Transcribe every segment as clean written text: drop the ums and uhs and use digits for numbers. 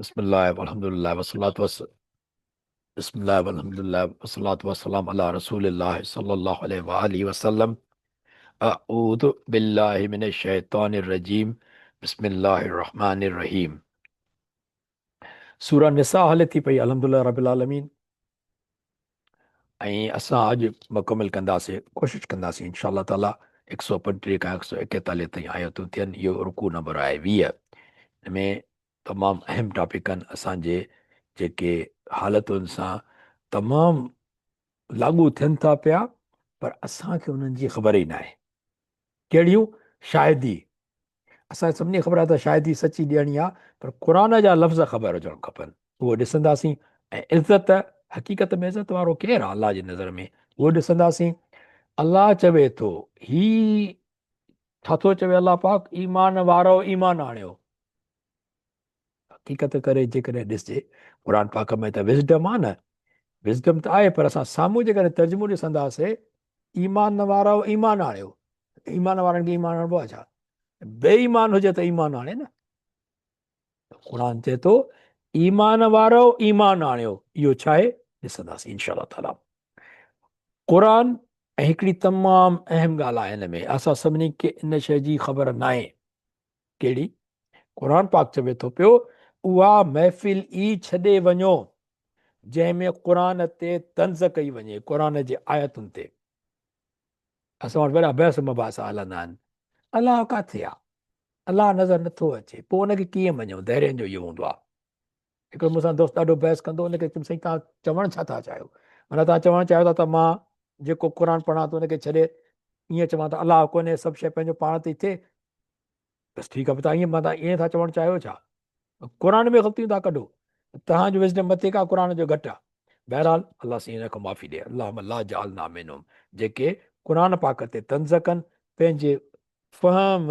بسم الله والحمد لله والصلاة والسلام بسم الله والحمد لله والصلاة والسلام على رسول الله صلى الله عليه وآله وسلم. اعوذ بالله من الشيطان الرجيم. بسم الله الرحمن الرحيم. سورة نساء هلي ٿي پئي الحمدلله رب العالمين ۽ اسان اڄ مڪمل ڪنداسين، ڪوشش ڪنداسين انشاء الله تعالي 135 کان 141 تائين آيتون ٿين. اهو رڪوع نمبر آهي 20. ان ۾ تمام اهم ٽاپڪ آهن اسان جي جيڪي حالتن سان تمام لاڳو ٿين ٿا پيا، پر اسان کي انهن جي خبر ئي ناهي. ڪهڙيون؟ شاهدي. اسان کي سڀني کي خبر آهي ته شاهدي سچي ڏيڻي آهي، پر قرآن جا لفظ خبر هجڻ کپن، اهو ڏسنداسين. ۽ عزت، حقيقت ۾ عزت وارو ڪير آهي الله جي نظر ۾، اهو ڏسنداسين. الله چوي ٿو، هي ڇا ٿو چوي الله پاڪ؟ ايمان وارو ايمان آڻيو. حقيقت ڪري جيڪڏهن ڏسجي قرآن پاڪ ۾ ته وزڊم آ نه، وزڊم ته آهي، پر اسان سامهون جيڪڏهن ترجمو ڏسنداسي، ايمان وارو ايمان آڻيو، ايمان وارن کي ايمان آڻبو آ ڇا؟ بي ايمان هجي ته ايمان آڻي نه. قرآن چئي ٿو ايمان وارو ايمان آڻيو، اهو ڇا آهي ڏسنداسين انشاء الله تعالي. قرآن ۽ هڪڙي تمام اهم ڳالهه آهي هن ۾ اسان سڀني کي ان شيء جي خبر ناهي. ڪهڙي؟ قرآن پاڪ چوي ٿو پيو اها محفل ئي ڇڏي وڃو جنهن ۾ قرآن تي طنز ڪئي وڃي، قرآن جي آيتن تي. اسان وٽ وڏا بحث مباحثا هلندا آهن، الله ڪاٿي آ، الله نظر نٿو اچي، پوء ان کي ڪيئن مڃون؟ دهرين جو اهو هوندو آ. هڪڙو مون سان دوست ڏاڍو بحث ڪندو، ان کي چيم سائين توهان چوڻ ڇا ٿا چاهيو؟ معنيٰ توهان چوڻ چاهيو ٿا ته مان جيڪو قرآن پڙهان ٿو ان کي ڇڏي ائين چوان ته الله ڪونهي، سڀ شيء پنهنجو پاڻ تي ٿئي، بس ٺيڪ آ، توهان ائين معنيٰ ائين ٿا چوڻ چاهيو ڇا؟ قرآن ۾ غلطيون ٿا ڪڍو، توهان جو وزڊم مٿي ڪا قرآن جو گهٽ آ. بهرحال الله سائين ان کي معافي ڏي، اللهم لا جعلنا منهم، جيڪي قرآن پاڪ تي طنز ڪن، پنهنجي فهم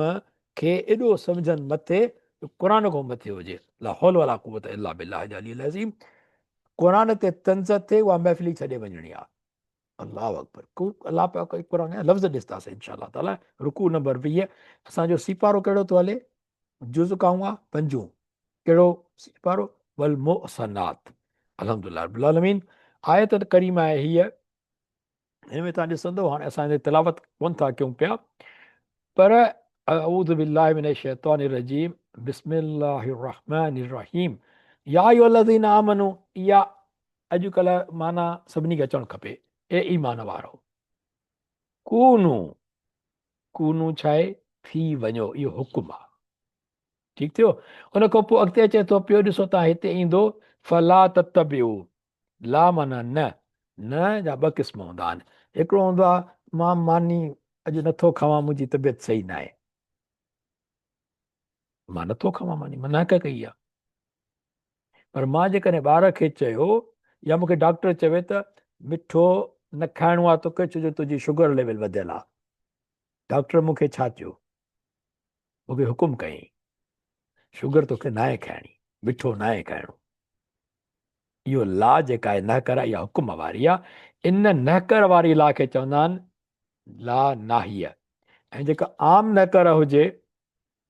کي ايڏو سمجهن مٿي جو قرآن کان مٿي هجي. لا حول ولا قوت الا بالله العلي العظيم. قرآن تي طنز ٿئي اها محفل ئي ڇڏي وڃڻي آ. الله اڪبر. کو الله پاڪ قرآن جا لفظ ڏسنداسين انشاء الله تعالي. رڪوع نمبر 20. اسان جو سيپارو ڪهڙو ٿو هلي؟ جز ڪائون آ پنجون. ڪهڙو سيپارو؟ والمحصنات. الحمدلله رب العالمين. آيت ڪريمه آهي هيء، هن ۾ توهان ڏسندو هاڻي اسان هن تلاوت ڪون ٿا ڪيون پيا، پر اعوذ بالله من الشيطان الرجيم بسم الله الرحمن الرحيم يا ايها الذين آمنوا. يا اڄڪلهه معنيٰ سڀني کي اچڻ کپي، اي ايمان وارو، ڪونو، ڪونو ڇا آهي؟ ٿي وڃو، اهو حڪم آهي. ٺيڪ ٿيو. ان کان پوء اڳتي اچي ٿو پيو، ڏسو تان هتي ايندو فلا تتبعو. لا معنيٰ نه، نه جا ٻه قسم هوندا آهن. هڪڙو هوندو آهي مان ماني اڄ نٿو کاوان، منهنجي طبيعت صحيح ناهي، مان نٿو کاوان ماني، منع ڪئي آهي. پر مان جيڪڏهن ٻار کي چيو يا مون کي ڊاڪٽر چوي ته مٺو نه کائڻو آهي توکي ڇو جو تنهنجي شگر ليول وڌيل آهي، ڊاڪٽر مون کي ڇا چيو؟ مون کي حڪم ڪيائين شگر توکي ناهي کائڻي، مٺو ناهي کائڻو. اهو لا جيڪا آهي نهڪر اها حڪم واري آهي. ان نهڪر واري لا کي چوندا آهن لا ناهيه. ۽ جيڪا عام نهڪر هجي،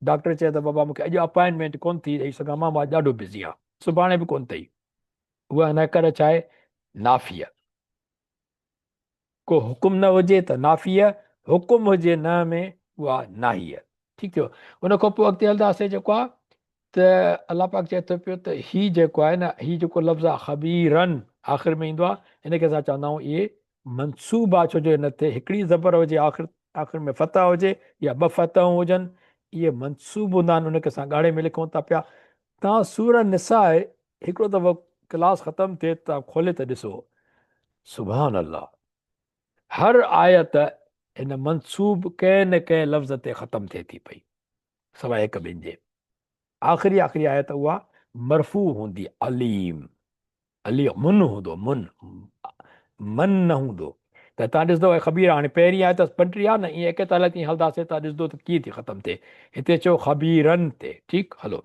ڊاڪٽر چئي ته بابا مون کي اڄ اپائنٽمينٽ ڪونه ٿي ڏئي سگهان، مان ڏاڍو بزي آهيان، سڀاڻي به ڪونه اٿئي، اها نهڪر ڇا آهي؟ نافيه. ڪو حڪم نه هجي ته نافيه، حڪم هجي نه ۾ اها ناهيه. ٺيڪ ٿيو. ان کان پوء اڳتي هلنداسين جيڪو آهي ته الله پاڪ چئي ٿو پيو ته هي جيڪو آهي نه، هي جيڪو لفظ آهي خبيرن آخر ۾ ايندو آهي، هن کي اسان چوندا آهيون اهي منصوب آهي، ڇو جو هن تي هڪڙي زبر هجي، آخر ۾ فتح هجي يا ٻه فتحون هجن، اهي منصوب هوندا آهن، ان کي اسان ڳاڙهي ۾ لکون ٿا پيا. تان سوره نساء هڪڙو دفعو ڪلاس ختم ٿئي ته کولي ته ڏسو، سبحان الله، هر آيت هن منصوب ڪنهن نه ڪنهن لفظ تي ختم ٿئي ٿي پئي، سواء هڪ ٻن جي. آخري آخري آيت اها مرفوع هوندي، عليم، عليمن هوندو، من، من نه هوندو. ته تان ڏسندو اي خبير، هاڻي پهرين آيت 35 آ نه، ائين 41 تائين هلنداسين، تان ڏسندو ته ڪيئن ٿي ختم ٿئي. هتي چيو خبيرن تي، ٺيڪ هلو.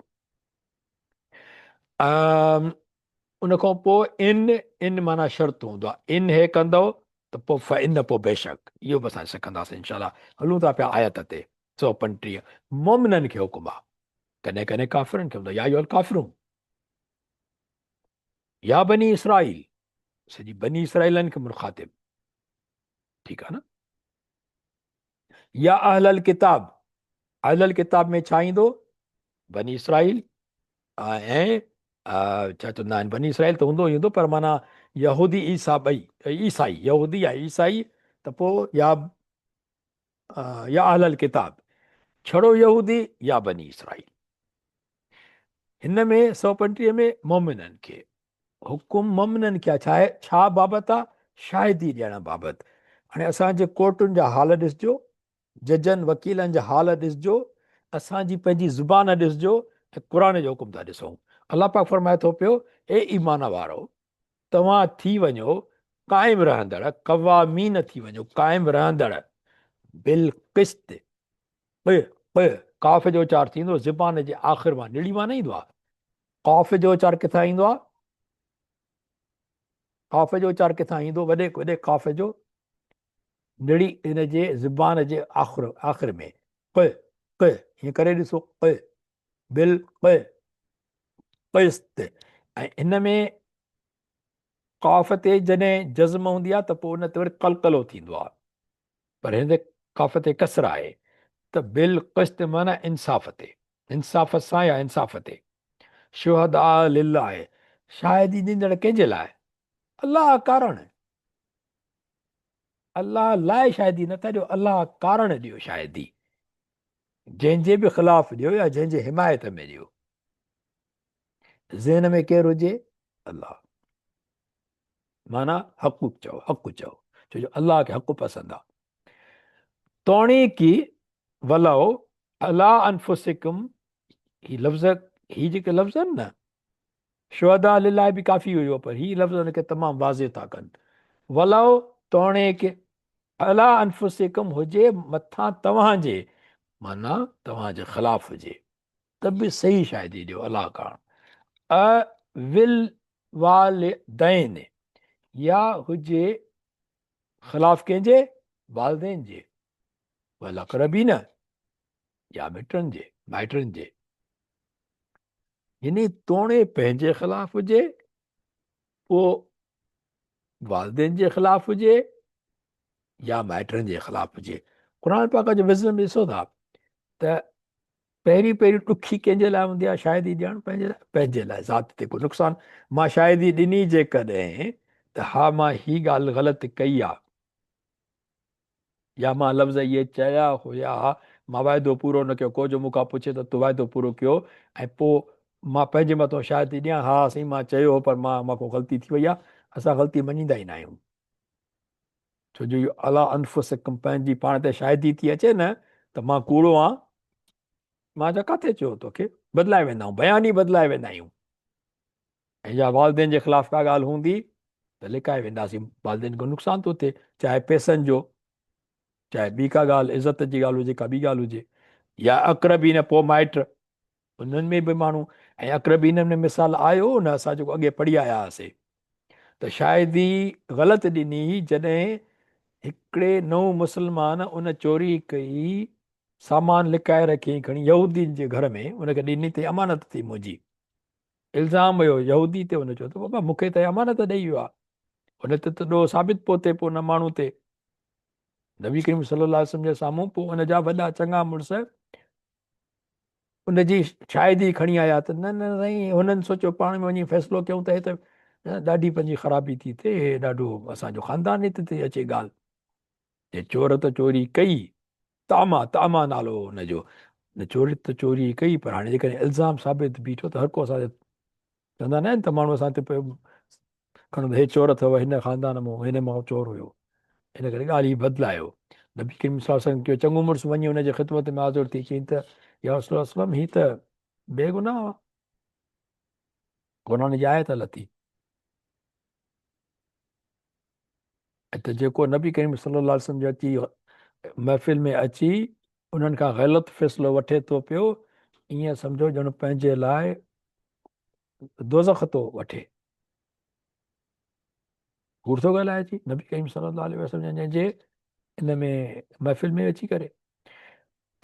ان کان پوء ان، ان معنيٰ شرط هوندو آهي، ان هي ڪندو ته پوء فان، پوء بيشڪ، اهو به اسان سکنداسين انشاء الله. هلون ٿا پيا آيت تي 135. مومنن کي حڪم آهي، ڪڏهن ڪڏهن ڪافرن کي هوندو آهي، يا ايها الڪافرون. يا بني اسرائيل، سڄي بني اسرائيلن کي مخاطب، ٺيڪ آ نه؟ يا اهل الڪتاب، اهل الڪتاب ۾ ڇا ايندو؟ بني اسرائيل ۽ ڇا چوندا آهن، بني اسرائيل ته هوندو ئي هوندو، پر معنيٰ يهودي عيسيٰ ٻئي، عيسائي، يهودي يا عيسائي، ته پوء يا يا اهل الڪتاب، ڇڙو يهودي يا بني اسرائيل. هن ۾ 135 ۾ مومنن کي حڪم، مومنن کي ڇا آهي، ڇا بابت آ؟ شاهدي ڏيڻ بابت. هاڻي اسان جي ڪورٽن جا حال ڏسجو، ججن وڪيلن جا حال ڏسجو، اسان جي پنهنجي زبان ڏسجو ۽ قرآن جو حڪم ٿا ڏسون. الله پاڪ فرمائي ٿو پيو، اي ايمان وارو، توهان ٿي وڃو قائم رهندڙ، قوامين ٿي وڃو، قائم رهندڙ، بالقسط، ق، ق، قاف جو اچار ٿيندو زبان جي آخر مان، نڙي مان نه ايندو آهي. قاف جو اچار ڪٿان ايندو آهي؟ قاف جو اچار ڪٿان ايندو؟ وڏي وڏي قاف جو نڙي ان جي زبان جي آخر آخر ۾ ق، ق، ائين ڪري ڏسو، ق، بل ق، قسط. ۽ ان ۾ قاف تي جڏهن جزم هوندي آهي ته پوء ان تي وري قلقلو ٿيندو آهي، پر هن تي قاف تي ڪسر آهي ته بالقسط معنيٰ انصاف تي، انصاف سان يا انصاف تي. شهداء لله، شاهدي ڏيندڙ ڪنهن جي لاء؟ الله ڪارڻ. الله لاء شاهدي نه ٿا ڏيو، الله ڪارڻ ڏيو شاهدي، جنهن جي به خلاف ڏيو يا جنهن جي حمايت ۾ ڏيو. ذهن ۾ ڪير هجي؟ الله. معنيٰ حق چئو، حق چئو، ڇو جو الله کي حق پسند آ. توڻي ڪي ولو علا انفسڪم، هي لفظ، هي جيڪي لفظ آهن نه، شهداء لله به ڪافي هيو، پر هي لفظ ان کي تمام واضح ٿا ڪن. ولو توڻي ڪي علا انفسڪم هجي مٿان توهان جي، معنيٰ توهان جي خلاف هجي، ته به صحيح شاهدي ڏيو الله ڪاڻ. ا والدين يا هجي خلاف ڪنهن جي؟ والدين جي، والاقربين يا مٽن جي، مائٽن جي، يعني توڻي پنهنجي خلاف هجي، پوء والدين جي خلاف هجي يا مائٽن جي خلاف هجي. قرآن پاڪ جو وزن ڏسو ٿا ته پهرين پهرين ڏکي ڪنهن جي لاء هوندي آهي شاهدي ڏيڻ؟ پنهنجي لاء، پنهنجي لاء ذات تي ڪو نقصان، مان شاهدي ڏني جيڪڏهن ته ها مان هي ڳالهه غلط ڪئي آ يا مان لفظ اهي چيا هيا، مان واعدو پورو نه ڪيو، ڪو جو مون کان پڇي ته تو واعدو پورو ڪيو ۽ پوء مان پنهنجي مٿو شاهدي ڏيان، ها سائين مان چيو هو پر مان مان کان غلطي ٿي وئي آ، اسان غلطي مڃيندا ئي نه آهيون. ڇو جو اهو علا انفسڪم پنهنجي پاڻ تي شاهدي ٿي اچي نه ته مان ڪوڙو آن، مان چيو ڪاٿي چيو توکي، بدلائي ويندا آهيون، بيان ئي بدلائي ويندا آهيون. ۽ يا والدين جي خلاف ڪا ڳالهه هوندي ته لڪائي وينداسين، والدين کي نقصان ٿو ٿئي، چاهي پئسن جو، چاهي ٻي ڪا ڳالهه، عزت جي ڳالهه هجي، ڪا ٻي ڳالهه هجي، يا اقربين پوء مائٽ، انهن ۾ به ماڻهو ۽ اقربين ۾ مثال آيو نه، اسان جيڪو اڳي پڙهي آيا هئاسي ته شاهدي غلط ڏني جڏهن هڪڙي نئون مسلمان ان چوري ڪئي، سامان لڪائي رکيائين کڻي يهودين جي گهر ۾ ان کي ڏني ته امانت ٿي منهنجي، الزام هيو يهودي تي، ان چيو ته بابا مون کي ته امانت ڏئي ويو آهي، ان تي ته ڏوهه ثابت پيو ٿئي پوء ان ماڻهو تي نبي ڪريم صلي الله عليه وسلم جي سامهون پوء ان جا وڏا چڱا مڙس ان جي شاهدي کڻي آيا ته نه نه سائين هنن سوچيو پاڻ ۾ وڃي فيصلو ڪيون ته هي ته ڏاڍي پنهنجي خرابي ٿي ٿئي، هي ڏاڍو اسان جو خاندان هت ٿي اچي ڳالهه، جي چور ته چوري ڪئي، طعمه، طعمه نالو هو ان جو، نه چور ته چوري ڪئي پر هاڻي جيڪڏهن الزام ثابت بيٺو ته هر ڪو اسان تي چوندا نه آهن ته ماڻهو اسان تي پيو کڻندو هي چور اٿو هن خاندان مان هن مان چور هيو، ان ڪري ڳالهه هي بدلايو. نبي ڪريم صلي الله عليه وسلم ڪيو چڱو مڙس وڃي ان جي خدمت ۾ حاضر ٿي چيائين ته يا رسول الله صلي الله عليه وسلم هي ته بيگناهه آهي، قرآن جي آيت لٿي ته جيڪو نبي ڪريم صلي الله عليه وسلم جي اچي محفل ۾ اچي انهن کان غلط فيصلو وٺي ٿو پيو، ائين سمجهو ڄڻ پنهنجي لاء دوزخ ٿو وٺي. ڪوڙ ٿو ڳالهائي اچي نبي ڪريم صلي الله عليه وسلم جن جي ان ۾ محفل ۾ اچي ڪري.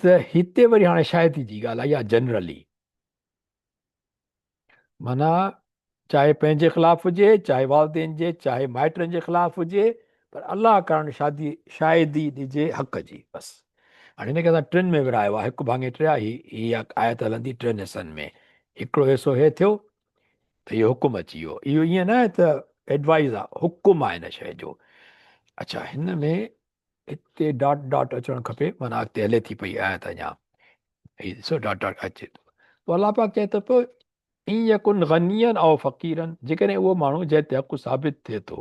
ته هتي وري هاڻي شاهدي جي ڳالهه آئي آهي جنرلي، معنيٰ چاهي پنهنجي خلاف هجي، چاهي والدين جي، چاهي مائٽن جي خلاف هجي، پر الله ڪارڻ شادي شاهدي ڏجي حق جي بس. هاڻي هن کي اسان ٽن ۾ ورهايو آهي، هڪ ڀاڱي ٽي آهي، هي آيت هلندي ٽن حصن ۾. هڪڙو حصو هي ٿيو ته اهو حڪم اچي ويو. اهو ائين نه آهي ته ايڊوائز آهي، حڪم آهي هن شيء جو. اڇا هن ۾ هتي ڊاٽ ڊاٽ اچڻ کپي معنيٰ اڳتي هلي ٿي پئي آيت اڃا. هي ڏسو ڊاٽ ڊاٽ اچي ٿو. پوء الله پاڪ چئي ٿو پيو ان يڪن غنيا او فقيرا جيڪڏهن اهو ماڻهو جنهن تي حق ثابت ٿئي ٿو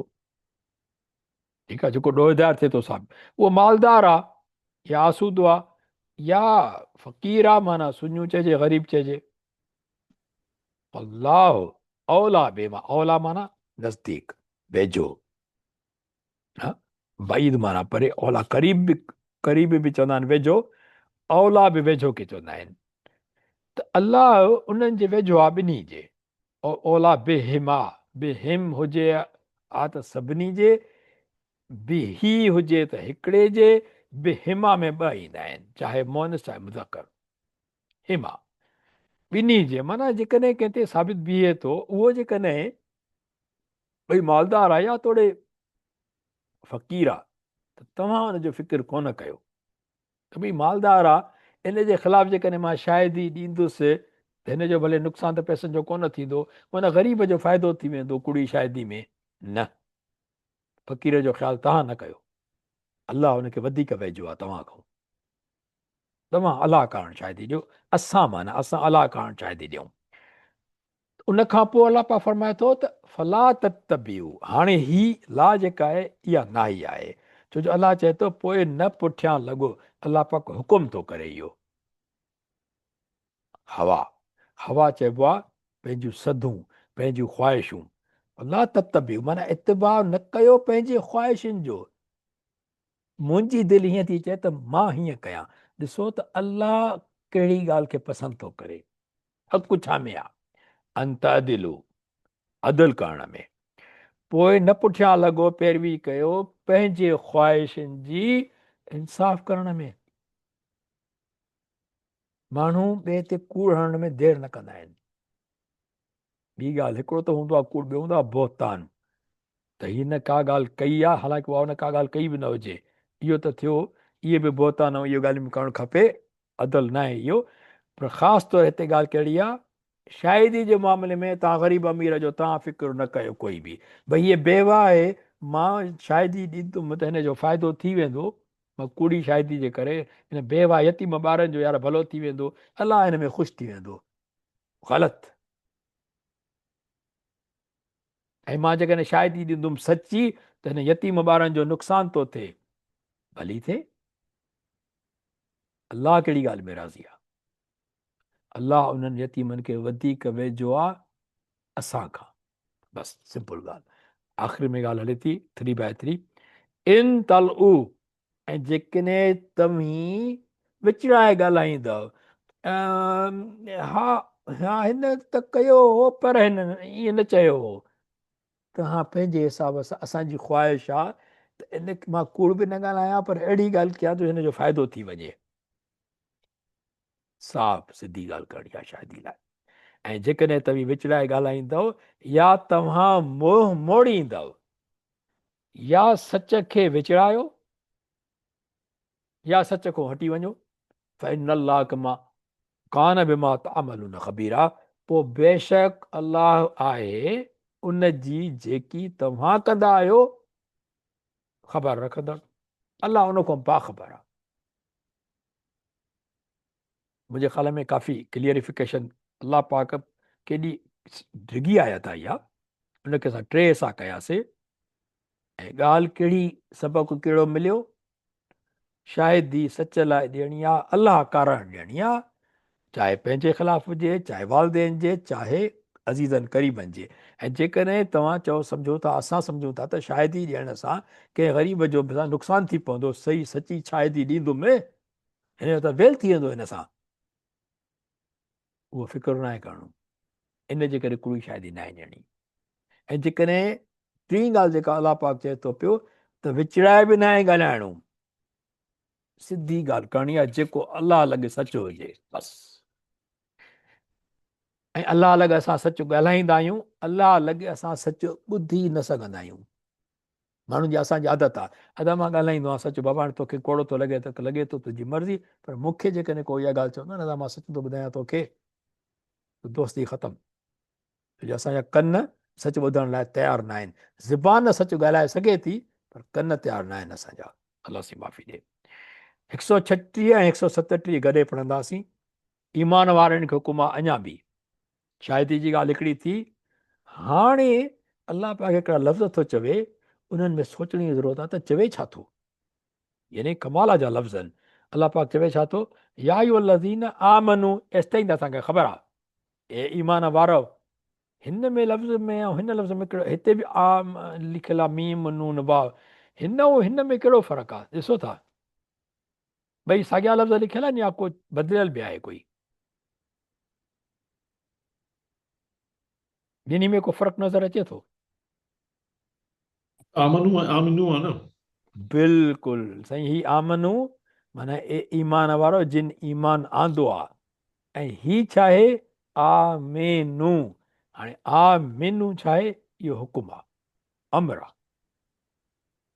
ٺيڪ آهي جيڪو ڏوهدار ٿئي ٿو ثابت اهو مالدار آ يا آسودو آ يا فقير آ معنيٰ سڃو چئجي غريب چئجي الله اولا بما اولا معنيٰ نزديڪ ويجهو ها بعيد معنيٰ پري، اولا قريب به قريب به چوندا آهن ويجهو، اولا به ويجهو کي چوندا آهن ته الله انهن جي ويجهو آهي ٻنهي جي اولا بهما بهم هجي ها ته سڀني جي به هجي ته هڪڙي جي بهما ۾ ٻه ايندا آهن چاهي مؤنث چاهي مذڪر هما ٻنهي جي معنيٰ جيڪڏهن ڪنهن تي ثابت بيهي ٿو اهو جيڪڏهن ٻئي مالدار آ يا توڙي فقير آ ته توهان ان جو فڪر ڪونه ڪيو ته ڀئي مالدار آ ان جي خلاف جيڪڏهن مان شاهدي ڏيندس ته هن جو ڀلي نقصان ته پئسن جو ڪونه ٿيندو معنيٰ غريب جو فائدو ٿي ويندو ڪوڙي شاهدي ۾ نه فقير جو خيال توهان نه ڪيو الله ان کي وڌيڪ ويجهو آ توهان کان توهان الله ڪارڻ شاهدي ڏيو اسان معنيٰ اسان الله ڪارڻ شاهدي ڏيون ان کان پوء الله پاڪ فرمائي ٿو ته فلا تتبعو هاڻي هي لا جيڪا آهي اها ناهي آهي ڇو جو الله چئي ٿو پوء نه پٺيان لڳو الله پاڪ حڪم ٿو ڪري اهو هوا هوا چئبو آهي پنهنجون سڌون پنهنجون خواهشون لا تتبعو معنيٰ اتباع نه ڪيو پنهنجي خواهشن جو منهنجي دل هيئن ٿي چئي ته مان هيئن ڪيان ڏسو ته الله ڪهڙي ڳالهه کي پسند ٿو ڪري حق ڇا ۾ آ؟ ان تعدلو، عدل ڪرڻ ۾. پوء نه پٺيان لڳو، پيروي ڪيو، پنهنجي خواهشن جي انصاف ڪرڻ ۾. ماڻهو ٻئي تي ڪوڙ هڻڻ ۾ دير نه ڪندا آهن. ٻي ڳالهه هڪڙو ته هوندو آهي ڪوڙ، ٻيو هوندو آهي بهتان. ته هن ڪا ڳالهه ڪئي آهي، حالانڪه اها هن ڪا ڳالهه ڪئي به نه هجي. اهو ته ٿيو، اهي به بهتان ۽ اهو ڳالهيون به ڪرڻ کپي، عدل ناهي اهو. پر خاص طور هتي ڳالهه ڪهڙي آهي، شاهدي جي معاملي ۾ توهان غريب امير جو توهان فڪر نه ڪيو ڪوئي به. ڀئي هيء بيوه آهي، مان شاهدي ڏيندم ته هن جو فائدو ٿي ويندو، مان ڪوڙي شاهدي جي ڪري هن بيوه يتيم ٻارن جو يار ڀلو ٿي ويندو، الله هن ۾ خوش ٿي ويندو. غلط. ۽ مان جيڪڏهن شاهدي ڏيندم سچي ته هن يتيم ٻارن جو نقصان ٿو ٿئي، ڀلي ٿئي. الله ڪهڙي ڳالهه ۾ راضي آ؟ الله انهن يتيمن کي وڌيڪ ويجهو آ اسان کان. بس سمپل ڳالهه. آخر ۾ ڳالهه هلي ٿي 3 باء 3 ان تلعو ۽ جيڪڏهن توهين وچڙائي ڳالهائيندؤ ها ها هن ته ڪيو هو پر هن ائين نه چيو هو توهان پنهنجي حساب سان اسان جي خواهش آ ته ان مان ڪوڙ به نه ڳالهايان پر اهڙي ڳالهه ڪيان جو هن جو فائدو ٿي وڃي صاف سڌي ڳالهه ڪرڻي آ شاهدي لاء ۽ جيڪڏهن توهين وچڙائي ڳالهائيندؤ يا توهان منهن موڙيندؤ يا سچ کي وچڙايو يا سچ کان هٽي وڃو فإن الله ڪما ڪان بما تعملون خبيرا پوء بيشڪ الله آهي ان جي جيڪي توهان ڪندا آهيو خبر رکندڙ الله ان کان باخبر آهي منهنجي خيال ۾ ڪافي ڪليئرفڪيشن الله پاڪ ڪيڏي ڊگهي آيت آئي آ ان کي اسان ٽي حصا ڪياسي ۽ ڳالهه ڪهڙي سبق ڪهڙو مليو شاهدي سچ لاء ڏيڻي آ الله ڪارڻ ڏيڻي آ چاهي پنهنجي خلاف هجي چاهي والدين جي چاهي عزيزن قريبن جي ۽ جيڪڏهن توهان چئو سمجهو ٿا اسان سمجهون ٿا ته شاهدي ڏيڻ سان ڪنهن غريب جو نقصان ٿي پوندو صحيح سچي شاهدي ڏيندم هن جو ته ويل ٿي ويندو هن سان. اهو فڪر ناهي ڪرڻو. ان جي ڪري ڪوڙي شاهدي ناهي ڏيڻي. ۽ جيڪڏهن ٽين ڳالهه جيڪا الله پاڪ چئي ٿو پيو ته وچڙائي به ناهي ڳالهائڻو. سڌي ڳالهه ڪرڻي آهي جيڪو الله لڳي سچ هجي بس. ۽ الله لڳ اسان سچ ڳالهائيندا آهيون، الله لڳ اسان سچ ٻڌي نه سگهندا آهيون. ماڻهن جي اسان جي عادت آهي، ادا مان ڳالهائيندو آهيان سچ، بابا هاڻي توکي ڪوڙو ٿو لڳي ته لڳي ٿو تنهنجي مرضي، پر مون کي جيڪڏهن ڪو اها ڳالهه چوندو نه ادا مان سچ ٿو ٻڌايان توکي ته دوستي ختم. ڇو جو اسان جا ڪن سچ ٻڌڻ لاء تيار نه آهن. زبان سچ ڳالهائي سگهي ٿي پر ڪن تيار نه آهن اسان جا. الله سائين معافي ڏي. 136 ۽ 137 گڏي پڙهنداسين. ايمان وارن کي حڪم آ اڃا به. شاهدي جي ڳالهه هڪڙي ٿي. هاڻي الله پاڪ هڪڙا لفظ ٿو چوي انهن ۾ سوچڻ جي ضرورت آ ته چوي ڇا ٿو؟ يعني ڪمال جا لفظ آهن. الله پاڪ چوي ڇا ٿو؟ يا ايها الذين آمنو ايستائين ته اسان کي خبر آ. اي ايمان وارؤ! هن ۾ لفظ ۾ ۽ هن لفظ ۾ ڪهڙو هتي به آ لکيل آ ميم نون واو هن ۽ هن ۾ ڪهڙو فرق آ ڏسو ٿا ٻئي ساڳيا لفظ لکيل آهن يا ڪو بدليل به آهي ڪوئي ٻنهي ۾ ڪو فرق نظر اچي ٿو؟ آمنو ۽ آمنو آ نه. بلڪل سائين هي آمنو معنيٰ اي ايمان وارو جن ايمان آندو آ ۽ هي ڇا آهي آمنو هاڻي آمنو ڇا آهي اهو حڪم آ امر آ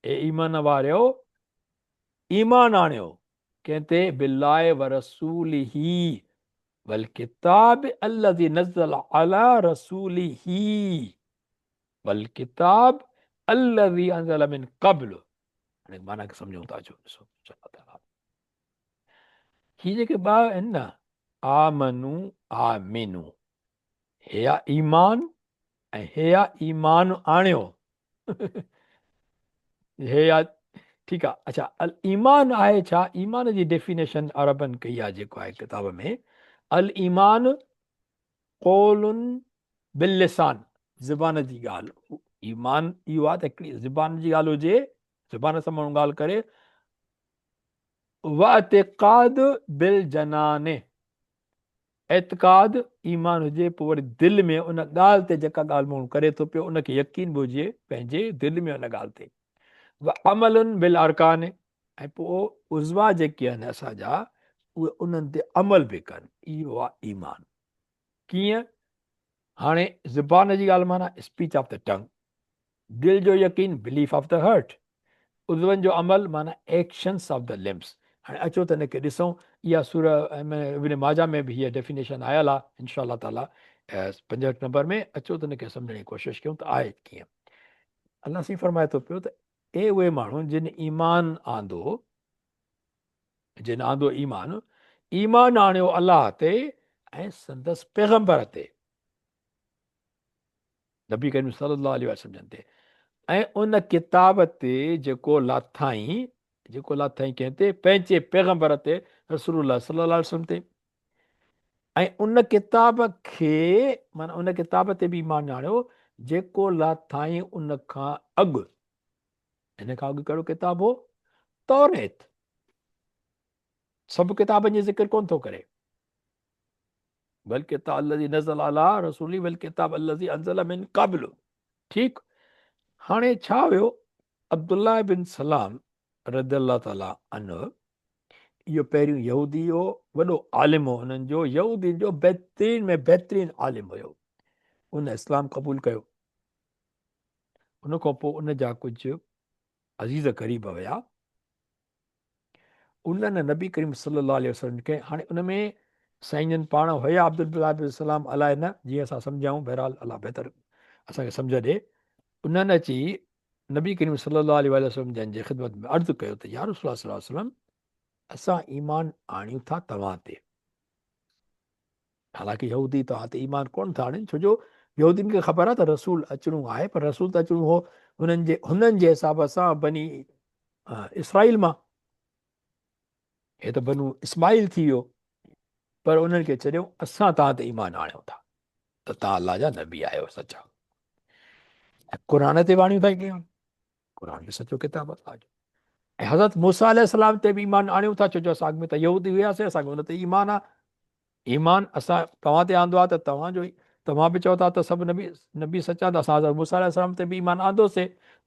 اي ايمان واريو ايمان آڻيو ڪنهن تي بالله ورسوله والڪتاب الذي نزل علي رسوله والڪتاب الذي انزل من قبل هاڻي معنيٰ کي سمجهون ٿا اچو ڏسو انشاء الله تعالي هي جيڪي ٻه آهن نه آمنو آمنو هي آ ايمان ۽ هي آ ايمان آڻيو هي آ ٺيڪ آ اچھا الايمان آهي ڇا ايمان جي ڊيفينيشن عربن ڪئي آ جيڪو آهي ڪتاب ۾ الايمان قول باللسان، زبان جي ڳالهه، ايمان اهو آهي ته هڪڙي زبان جي ڳالهه هجي، زبان سان ماڻهو ڳالهه ڪري، واعتقاد بالجنان، اعتقاد ايمان هجي پوء وري دل ۾ ان ڳالهه تي جيڪا ڳالهه ماڻهو ڪري ٿو پيو ان کي يقين به هجي پنهنجي دل ۾ ان ڳالهه تي، وعمل بالارڪان ۽ پوء عضوا جيڪي آهن اسان جا اهي انهن تي عمل به ڪن، اهو آهي ايمان. ڪيئن؟ هاڻي زبان جي ڳالهه معنيٰ اسپيچ آف the ٽنگ، دل جو يقين بليف آف the heart, عضون جو عمل معنيٰ ايڪشنس آف the لمبس. هاڻي اچو ته ان کي ڏسون. اها سوره ابن ماجه ۾ به هيء ڊيفينيشن آيل آهي انشاء الله تعاليٰ 65 نمبر ۾ اچو ته ان کي سمجهڻ جي ڪوشش ڪيون ته آهي ڪيئن. الله سائين فرمائي ٿو پيو ته اي اهي ماڻهو جن ايمان آندو، جن آندو ايمان، ايمان آڻيو الله تي ۽ سندس پيغمبر تي، نبي ڪريم صلي الله عليه وسلم جن تي، ۽ ان ڪتاب تي جيڪو لاٿائين، جيڪو لاٿائين ڪنهن تي؟ پنهنجي پيغمبر تي، رسول الله صلي الله عليه وسلم تي، ۽ ان ڪتاب کي معنيٰ ان ڪتاب تي به ايمان آڻيو جيڪو لاٿائين ان کان اڳ. ان کان اڳ ڪهڙو ڪتاب هو؟ توريت. سڀ ڪتابن جي ذڪر ڪونه ٿو ڪري. والڪتاب الذي نزل علي رسولي والڪتاب الذي انزل من قبل. ٺيڪ هاڻي ڇا هيو عبدالله بن سلام رضي الله تعالٰي عنه اهو پهريون يهودي هو، وڏو عالم هو انهن جو، يهودين جو بهترين ۾ بهترين عالم هيو. ان اسلام قبول ڪيو. ان کان پوء ان جا ڪجهه عزيز قريب هيا، انهن نبي ڪريم صلي الله عليه وسلم کي هاڻي ان ۾ سائين جن پاڻ هيا عبدالله بن سلام الائي نه جيئن اسان سمجهون بهرحال الله بهتر اسان کي سمجهه ڏي انهن اچي نبي ڪريم صلي الله عليه واٰله وسلم جن جي خدمت ۾ عرض ڪيو ته يا رسول الله صلي الله عليه وسلم اسان ايمان آڻيون ٿا توهان تي حالانڪه يهودي توهان تي ايمان ڪونه ٿا آڻين ڇو جو يهودين کي خبر آهي ته رسول اچڻو آهي پر رسول ته اچڻو هو هنن جي هنن جي حساب سان بني اسرائيل مان هي ته بنو اسماعيل ٿي ويو پر انهن کي ڇڏيو اسان توهان تي ايمان آڻيون ٿا ته توهان الله جا نبي آهيو سچا ۽ قرآن تي به آڻيون ٿا ايمان قرآن به سچو ڪتاب الله جو ۽ حضرت موسيٰ عليه السلام تي به ايمان آڻيون ٿا ڇو جو اسان اڳ ۾ ته يهودي هياسي اسان کي ان تي ايمان آ ايمان اسان توهان تي آندو آ ته توهان جو توهان به چئو ٿا ته سڀ نبي نبي سچا ته اسان حضرت موسيٰ عليه السلام تي به ايمان آندوسي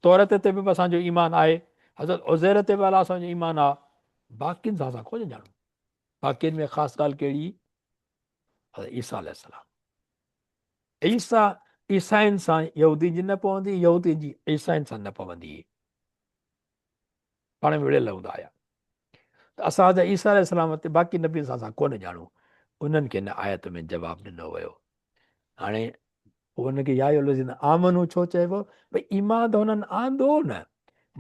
تورت تي به اسان جو ايمان آهي حضرت عزير تي به الله اسان جو ايمان آ باقين سان اسان ڪونه ڄاڻون باقين ۾ خاص ڳالهه ڪهڙي حضرت عيسيٰ عليه السلام. عيسيٰ عيسائين سان يهودين جي نه پوندي، يهودين جي عيسائين سان نه پوندي. پاڻ ۾ وڙهيل هوندا آيا ته اسان حضرت عيسيٰ عليه السلام تي باقي نبين سان اسان ڪونه ڄاڻون. انهن کي هن آيت ۾ جواب ڏنو ويو. هاڻي پوء ان کي يا ايها الذين آمنو ڇو چئبو؟ ڀئي ايمان ته هنن آندو نه.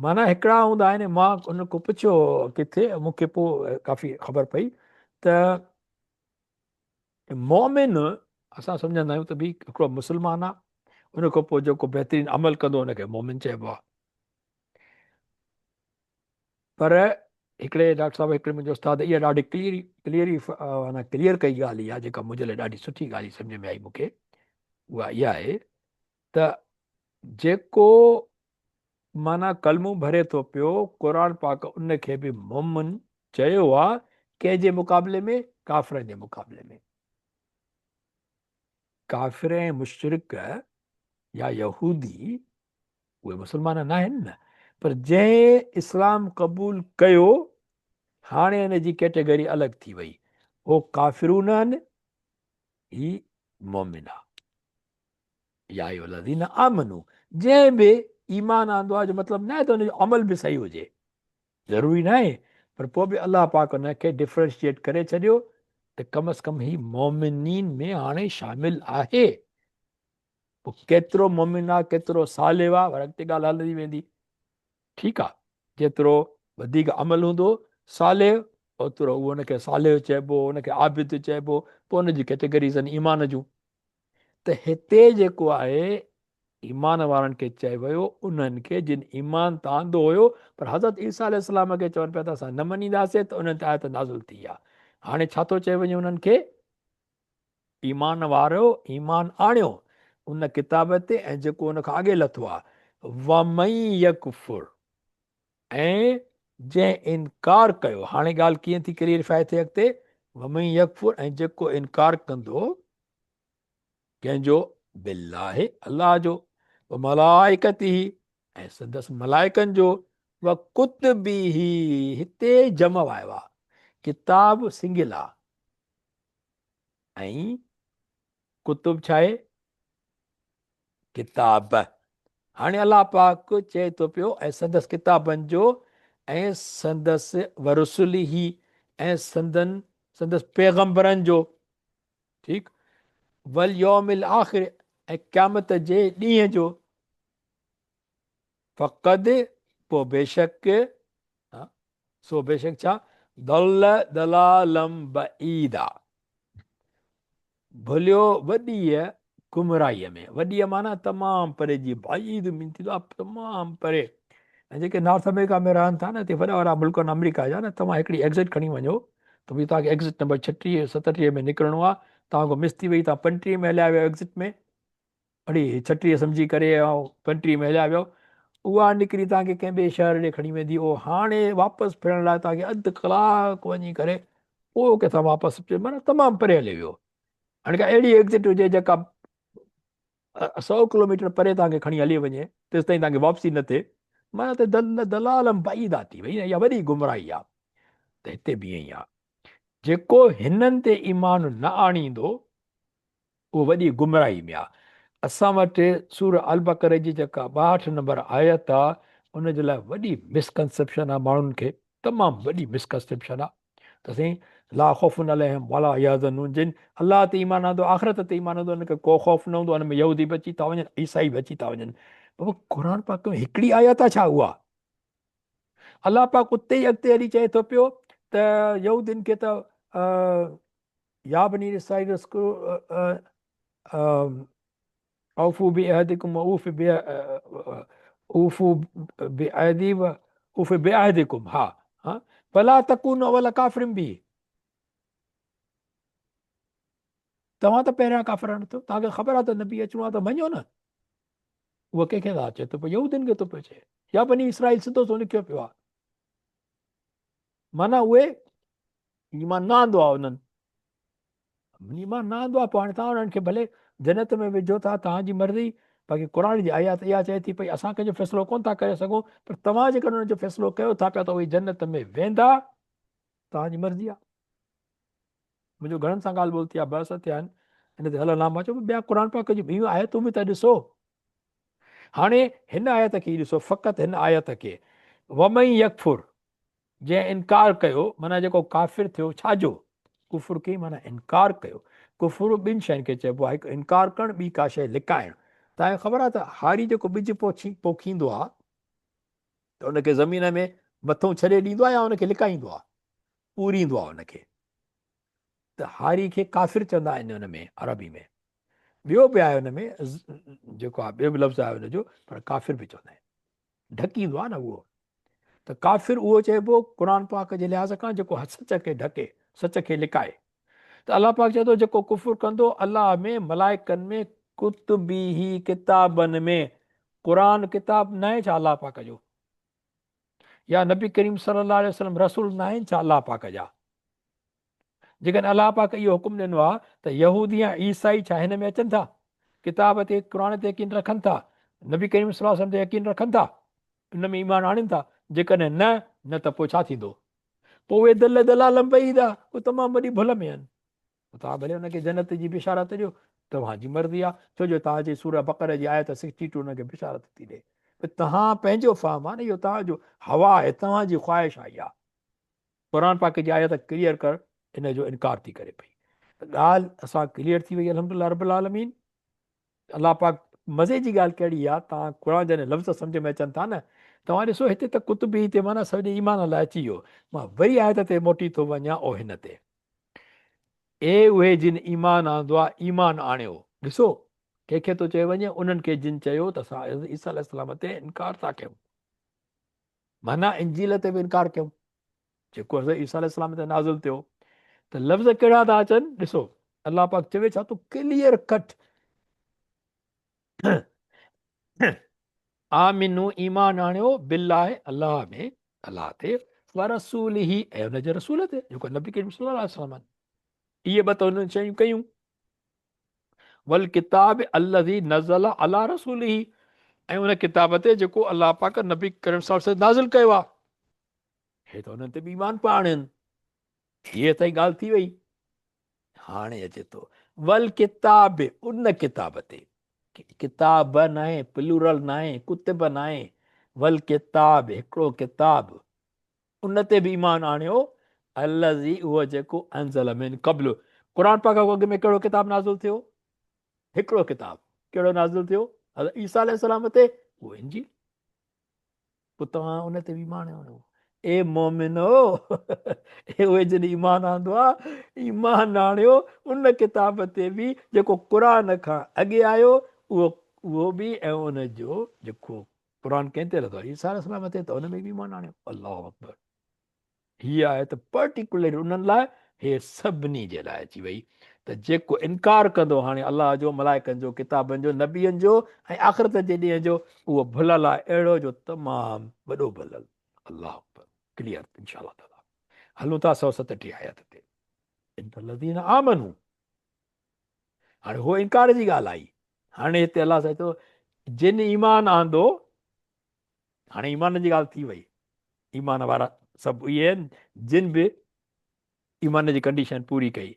معنيٰ هڪڙا هوندا آهن، مان ان کان پڇيو ڪٿي مون کي پوء ڪافي خبر پئي ته مؤمن اسان سمجهندا آهيون ته ڀي هڪڙو مسلمان آهي ان کان پوء جيڪو بهترين عمل ڪندو ان کي مؤمن چئبو آهي. پر هڪڙي ڊاڪٽر صاحب هڪڙي منهنجي استاد اها ڏاڍي ڪليئر ڪليئر معنيٰ ڪليئر ڪئي ڳالهه اها جيڪا منهنجي لاء ڏاڍي سٺي ڳالهه سمجهه ۾ آئي مون کي اها اها آهي ته جيڪو معنيٰ ڪلمو ڀري ٿو پيو قرآن پاڪ ان کي به مومن چيو آ ڪنهن جي مقابلي ۾ ڪافرن جي مقابلي ۾ ڪافر ۽ مشرڪ يا يهودي اهي مسلمان ناهن نه پر جنهن اسلام قبول ڪيو هاڻي ان جي ڪيٽيگري الڳ ٿي وئي هو ڪافرون آهن هي مومن آ يا ايها الذين آمنو جنهن به ايمان آندو آ جو مطلب نه آهي ته ان جو عمل به صحيح هجي ضروري نه آهي پر پوء به الله پاڪ ان کي ڊفرنشيئيٽ ڪري ڇڏيو ته ڪم از ڪم هي مومنين ۾ هاڻي شامل آهي پوء ڪيترو مؤمن آ ڪيترو صالح آ وري اڳتي ڳالهه هلندي ويندي. ٺيڪ آ جيترو وڌيڪ عمل هوندو صالح اوترو اهو ان کي صالح چئبو ان کي عابد چئبو پوء ان جي ڪيٽيگريز آهن ايمان جون ته هتي جيڪو آهي ايمان وارن کي چئي ويو انهن کي جن ايمان ته آندو هيو پر حضرت عيسيٰ عليه السلام کي چون پيا ته اسان نه مڃينداسين ته انهن تي آيت نازل ٿي آ هاڻي ڇا ٿو چئي وڃي انهن کي ايمان وارؤ! ايمان آڻيو ان ڪتاب تي ۽ جيڪو ان کان اڳي لٿو آهي. ومن يڪفر ۽ جنهن انڪار ڪيو، هاڻي ڳالهه ڪيئن ٿي ڪليئرفائي ٿئي اڳتي، ومن يڪفر ۽ جيڪو انڪار ڪندو ڪنهن جو؟ بالله الله جو، وملائڪته ۽ سندس ملائڪن جو، وڪتبه هتي جمع آيو آهي، ڪتاب سنگل آهي. ۽ ڪتب ڇا آهي؟ ڪتاب. هاڻي الله پاڪ چئي ٿو پيو ۽ سندس ڪتابن جو ۽ سندس ورسله ۽ سندن سندس پيغمبرن جو ٺيڪ واليوم الاخر ۽ قيامت جي ڏينهن جو فقد پوء بيشڪ سو بيشڪ ڇا ضل ضلالا بعيدا ڀليو وڏيء گمراهيء ۾ وڏيء معنيٰ تمام پري جي بعيد مين ٿيندو آهي تمام پري ۽ جيڪي نارٿ آمريڪا ۾ رهن ٿا نه هتي وڏا وڏا ملڪ آهن آمريڪا جا نه توهان هڪڙي ايگزٽ کڻي وڃو ته ڀئي توهان کي ايگزٽ نمبر 36 37 ۾ نڪرڻو آهي توهان کان مس ٿي وئي توهان 35 ۾ هليا ويا ايگزٽ ۾ اڙي 36 سمجهي ڪري ۽ 35 ۾ هليا ويو، اها نڪري توهان کي ڪنهن ٻئي شهر ڏي کڻي ويندي، اهو هاڻي واپس ڦرڻ لاء توهان کي اڌ ڪلاڪ وڃي ڪري پوء ڪٿان واپس اچي معنيٰ تمام پري هلي ويو. هاڻي ڪا اهڙي ايگزٽ هجي جيڪا سئو ڪلوميٽر پري توهان کي کڻي هلي وڃي تيستائين توهان کي واپسي نه ٿئي معنيٰ ته دل دلالم بعيدا ٿي وئي نه اها وڏي گمراهي آهي ته هتي به ائين ئي آهي جيڪو هنن تي ايمان نه آڻيندو اهو وڏي گمراهي ۾ آ. اسان وٽ سوره البقره جي جيڪا 62 نمبر آيت آ ان جي لاء وڏي مس ڪنسيپشن آ ماڻهن کي تمام وڏي مس ڪنسيپشن آ ته سائين لا خوف عليهم ولا يحزنون جن الله تي ايمان آندو آخرت تي ايمان آندو ان کي ڪو خوف نه هوندو ان ۾ يهودي به اچي ٿا وڃن عيسائي به اچي ٿا وڃن بابا قرآن پاڪ ۾ هڪڙي آيت آ ڇا اها الله پاڪ اتي ئي اڳتي هلي چئي ٿو پيو ته يهودين کي ته يا بني اسرائيل اذڪروا اوفو بعهدكم واوف اوفو بعهدي واوف بعهدكم ها ها فلا تكونوا اول ڪافر به توهان ته پهريان ڪافر نه ٿيو توهان کي خبر آهي ته نبي اچڻو آهي ته مڃو نه اهو ڪنهن کي ٿا اچي ٿو پيو يهودين کي ٿو پيو چئي يا بني اسرائيل سڌو سو لکيو پيو آهي معنيٰ اهي ايمان نه آندو آهي انهن ايمان نه آندو آهي پوء هاڻي توهان انهن کي ڀلي جنت ۾ وجهو ٿا توهان جي مرضي باقي قرآن جي آيات اها چئي ٿي پئي اسان ڪنهن جو فيصلو ڪونه ٿا ڪري سگهون پر توهان جيڪڏهن انهن جو فيصلو ڪيو ٿا پيا ته اهي جنت ۾ ويندا توهان جي مرضي آهي منهنجو گهڻن سان ڳالهه ٻولهه ٿي آهي بحث ٿيا آهن. هن تي هلندا. مان چيو ٻيا قرآن پاڪ جون ٻيون آيتون به ته ڏسو. هاڻي هن آيت کي ئي ڏسو، فقط هن آيت کي، ومن يڪفر جنهن انڪار ڪيو معنيٰ جيڪو ڪافر ٿيو ڇا جو؟ ڪفر ڪئي معنيٰ انڪار ڪيو. ڪفر ٻن شين کي چئبو آهي، هڪ انڪار ڪرڻ ٻي ڪا شيء لڪائڻ. توهان کي خبر آهي ته هاري جيڪو ٻج پوکيندو آهي ته ان کي زمين ۾ مٿئون ڇڏي ڏيندو آهي يا ان کي لڪائيندو آهي، پوريندو آهي ان کي. ته هاري کي ڪافر چوندا آهن ان ۾ عربي ۾. ٻيو به آهي ان ۾ جيڪو آهي ٻيو به لفظ آهي ان جو پر ڪافر به چوندا آهن. ڍڪيندو آهي نه اهو ته ڪافر اهو چئبو قرآن پاڪ جي لحاظ کان جيڪو سچ کي ڍڪي سچ کي لڪائي ته الله پاڪ چئي ٿو جيڪو ڪفر ڪندو الله ۾ ملائڪن ۾ ڪتبه ڪتابن ۾ قرآن ڪتاب ناهي ڇا الله پاڪ جو يا نبي ڪريم صلي الله عليه وسلم رسول ناهن ڇا الله پاڪ جا جيڪڏهن الله پاڪ اهو حڪم ڏنو آهي ته يهودي يا عيسائي ڇا هن ۾ اچن ٿا؟ ڪتاب تي قرآن تي يقين رکن ٿا؟ نبي ڪريم صلي الله عليه وسلم تي يقين رکن ٿا؟ ان ۾ ايمان آڻين ٿا؟ جيڪڏهن نه، نه ته پوء ڇا ٿيندو؟ پوء اهي دل دلالم بعيدا، اهي تمام وڏي ڀل ۾ آهن. پوء توهان ڀلي انهن کي جنت جي بشارت ڏيو، توهان جي مرضي آهي، ڇو جو توهان جي سوره بقره جي آيت سڪسٽي ٽو انهن کي بشارت ٿي ڏئي. پوء توهان پنهنجو فهم آهي نه، اهو توهان جو هوا آهي، توهان جي خواهش آهي اها. قرآن پاڪ جي آيت ڪليئر ڪر ان جو انڪار ٿي ڪري پئي ته ڳالهه اسان ڪليئر ٿي وئي الحمدلله رب العالمين. الله پاڪ مزي جي ڳالهه ڪهڙي آ تان قرآن جڏهن لفظ سمجھ ۾ اچن ٿا نه توهان ڏسو هتي ته قطبي هتي معنيٰ سڄي ايمان لاء اچي ويو مان وري آيت تي موٽي ٿو وڃان او هن تي اي اهي جن ايمان آندو آ ايمان آڻيو ڏسو ڪنهن کي ٿو چيو وڃي انهن کي جن چيو ته اسان عيسيٰ عليه السلام تي انڪار ٿا ڪيون معنيٰ انجيل تي به انڪار ڪيون جيڪو حضرت عيسيٰ عليه السلام تي نازل ٿيو ته لفظ ڪهڙا ٿا اچن ڏسو الله پاڪ چوي ڇا ٿو ڪليئر ڪٽ آمنو ايمان آڻيو بالله الله ۾ الله تي ورسوله ۽ ان جي رسول تي جيڪو نبي ڪريم صلي الله عليه وسلم اهي ٻه ته انهن شيون ڪيون والڪتاب الذي نزل علي رسوله ۽ ان ڪتاب تي جيڪو الله پاڪ نبي ڪريم صلي الله عليه وسلم نازل ڪيو آهي. هي ته انهن تي به ايمان پيا آڻين. هيء تائين ڳالهه ٿي وئي. هاڻي اچي ٿو والڪتاب ان ڪتاب تي. ڪتاب ناهي، پلورل ناهي، ڪتب ناهي، والڪتاب هڪڙو ڪتاب ان تي به ايمان آڻيو الذي اهو جيڪو انزل من قبل قرآن پاڪ کان اڳ ۾ ڪهڙو ڪتاب نازل ٿيو؟ هڪڙو ڪتاب ڪهڙو نازل ٿيو؟ حضرت عيسيٰ عليه السلام تي اهو انجيل. پوء توهان ان تي به ايمان آڻيو. اي مؤمنو اي اهي جن ايمان آندو آ ايمان آڻيو ان ڪتاب تي به جيڪو قرآن کان اڳي آيو اهو اهو به ۽ ان جو جيڪو قرآن ڪنهن تي لٿو آهي؟ عيسيٰ عليه السلام تي ته ان ۾ به ايمان آڻيو. الله اڪبر. هيء آيت پرٽيڪولرلي انهن لاء هي سڀني جي لاء اچي وئي ته جيڪو انڪار ڪندو هاڻي الله جو، ملائڪن جو، ڪتابن جو، نبين جو ۽ آخرت جي ڏينهن جو اهو ڀلل آهي اهڙو جو تمام وڏو ڀلل. الله اڪبر. ڪليئر انشاء الله تعالي. هلون ٿا 137 آيت تي. ان الذين آمنوا هاڻي هو انڪار جي ڳالهه آئي. هاڻي هتي الله سائين چيو جن ايمان آندو، هاڻي ايمان جي ڳالهه ٿي وئي. ايمان وارا سڀ اهي آهن جن به ايمان جي ڪنڊيشن پوري ڪئي.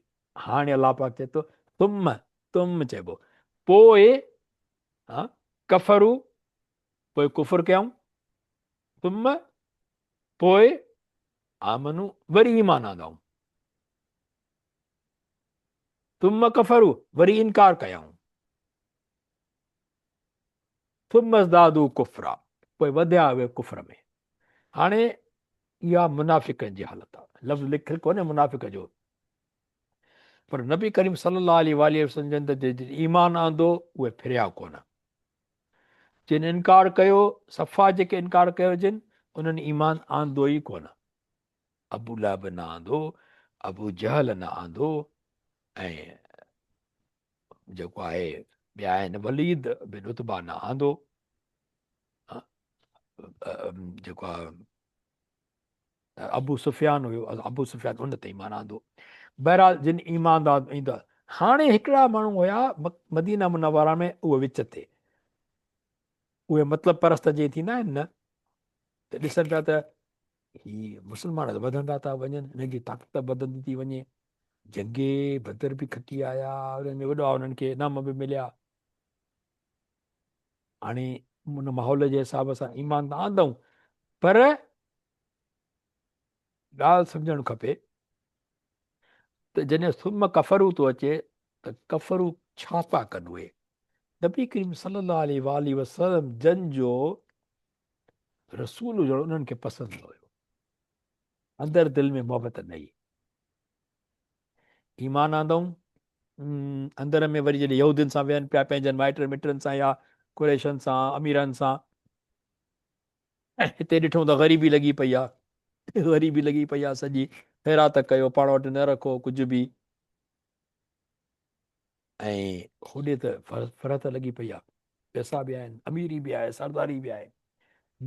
هاڻي الله پاڪ چئي ٿو ثم تم چئبو پوء ها ڪفرو پوء ڪفر ڪيائون ثم پوء آمنو وري ايمان آندائون. ثم ڪفروا وري انڪار ڪيائون. ثم ازدادوا ڪفرا پوء وڌيا اهي ڪفر ۾. هاڻي اها منافقن جي حالت آهي. لفظ لکيل ڪونهي منافق جو پر نبي ڪريم صلي الله عليه واٰله وسلم جن ته جن ايمان آندو اهي ڦريا ڪونه. جن انڪار ڪيو صفا جيڪي انڪار ڪيو جن انهن ايمان آندو ئي ڪونه. ابو لهب نه آندو، ابو جهل نه آندو ۽ جيڪو آهي ٻيا آهن وليد بن عتبه نه آندو جيڪو آهي ابو سفيان هيو ابو سفيان ان تي ايمان آندو بهرحال جن ايمان ايندا هاڻي هڪڙا ماڻهو هيا مدينه منوره ۾ اهي وچ تي اهي مطلب پرست جي ٿيندا آهن نه ته ڏسن پيا ته هي مسلمان ته وڌندا ٿا وڃن، هنن جي طاقت وڌندي ٿي وڃي. جنگ بدر به کٽي آيا، انهن ۾ وڏا انهن کي انعام به مليا. هاڻي ان ماحول جي حساب سان ايمان ته آندائون، پر ڳالهه سمجهڻ کپي ته جڏهن ثم ڪفرو ٿو اچي ته ڪفرو ڇا پيا ڪن اهي؟ نبي ڪريم صلي الله عليه واٰله وسلم جن جو رسول هجڻ انهن کي پسند نه هيو، اندر دل ۾ محبت نه هئي. ايمان آندائون اندر ۾ وري جڏهن يهودين سان ويهن پيا پنهنجن مائٽن مٽن سان يا قريشن سان اميرن سان، هتي ڏٺو ته غريبي لڳي پئي آ، غريبي لڳي پئي آ، سڄي خيرات ڪيو، پاڻ وٽ نه رکو ڪجهه به. ۽ هوڏي ته فرحت لڳي پئي آ، پئسا به آهن، اميري به آهي، سرداري به آهي.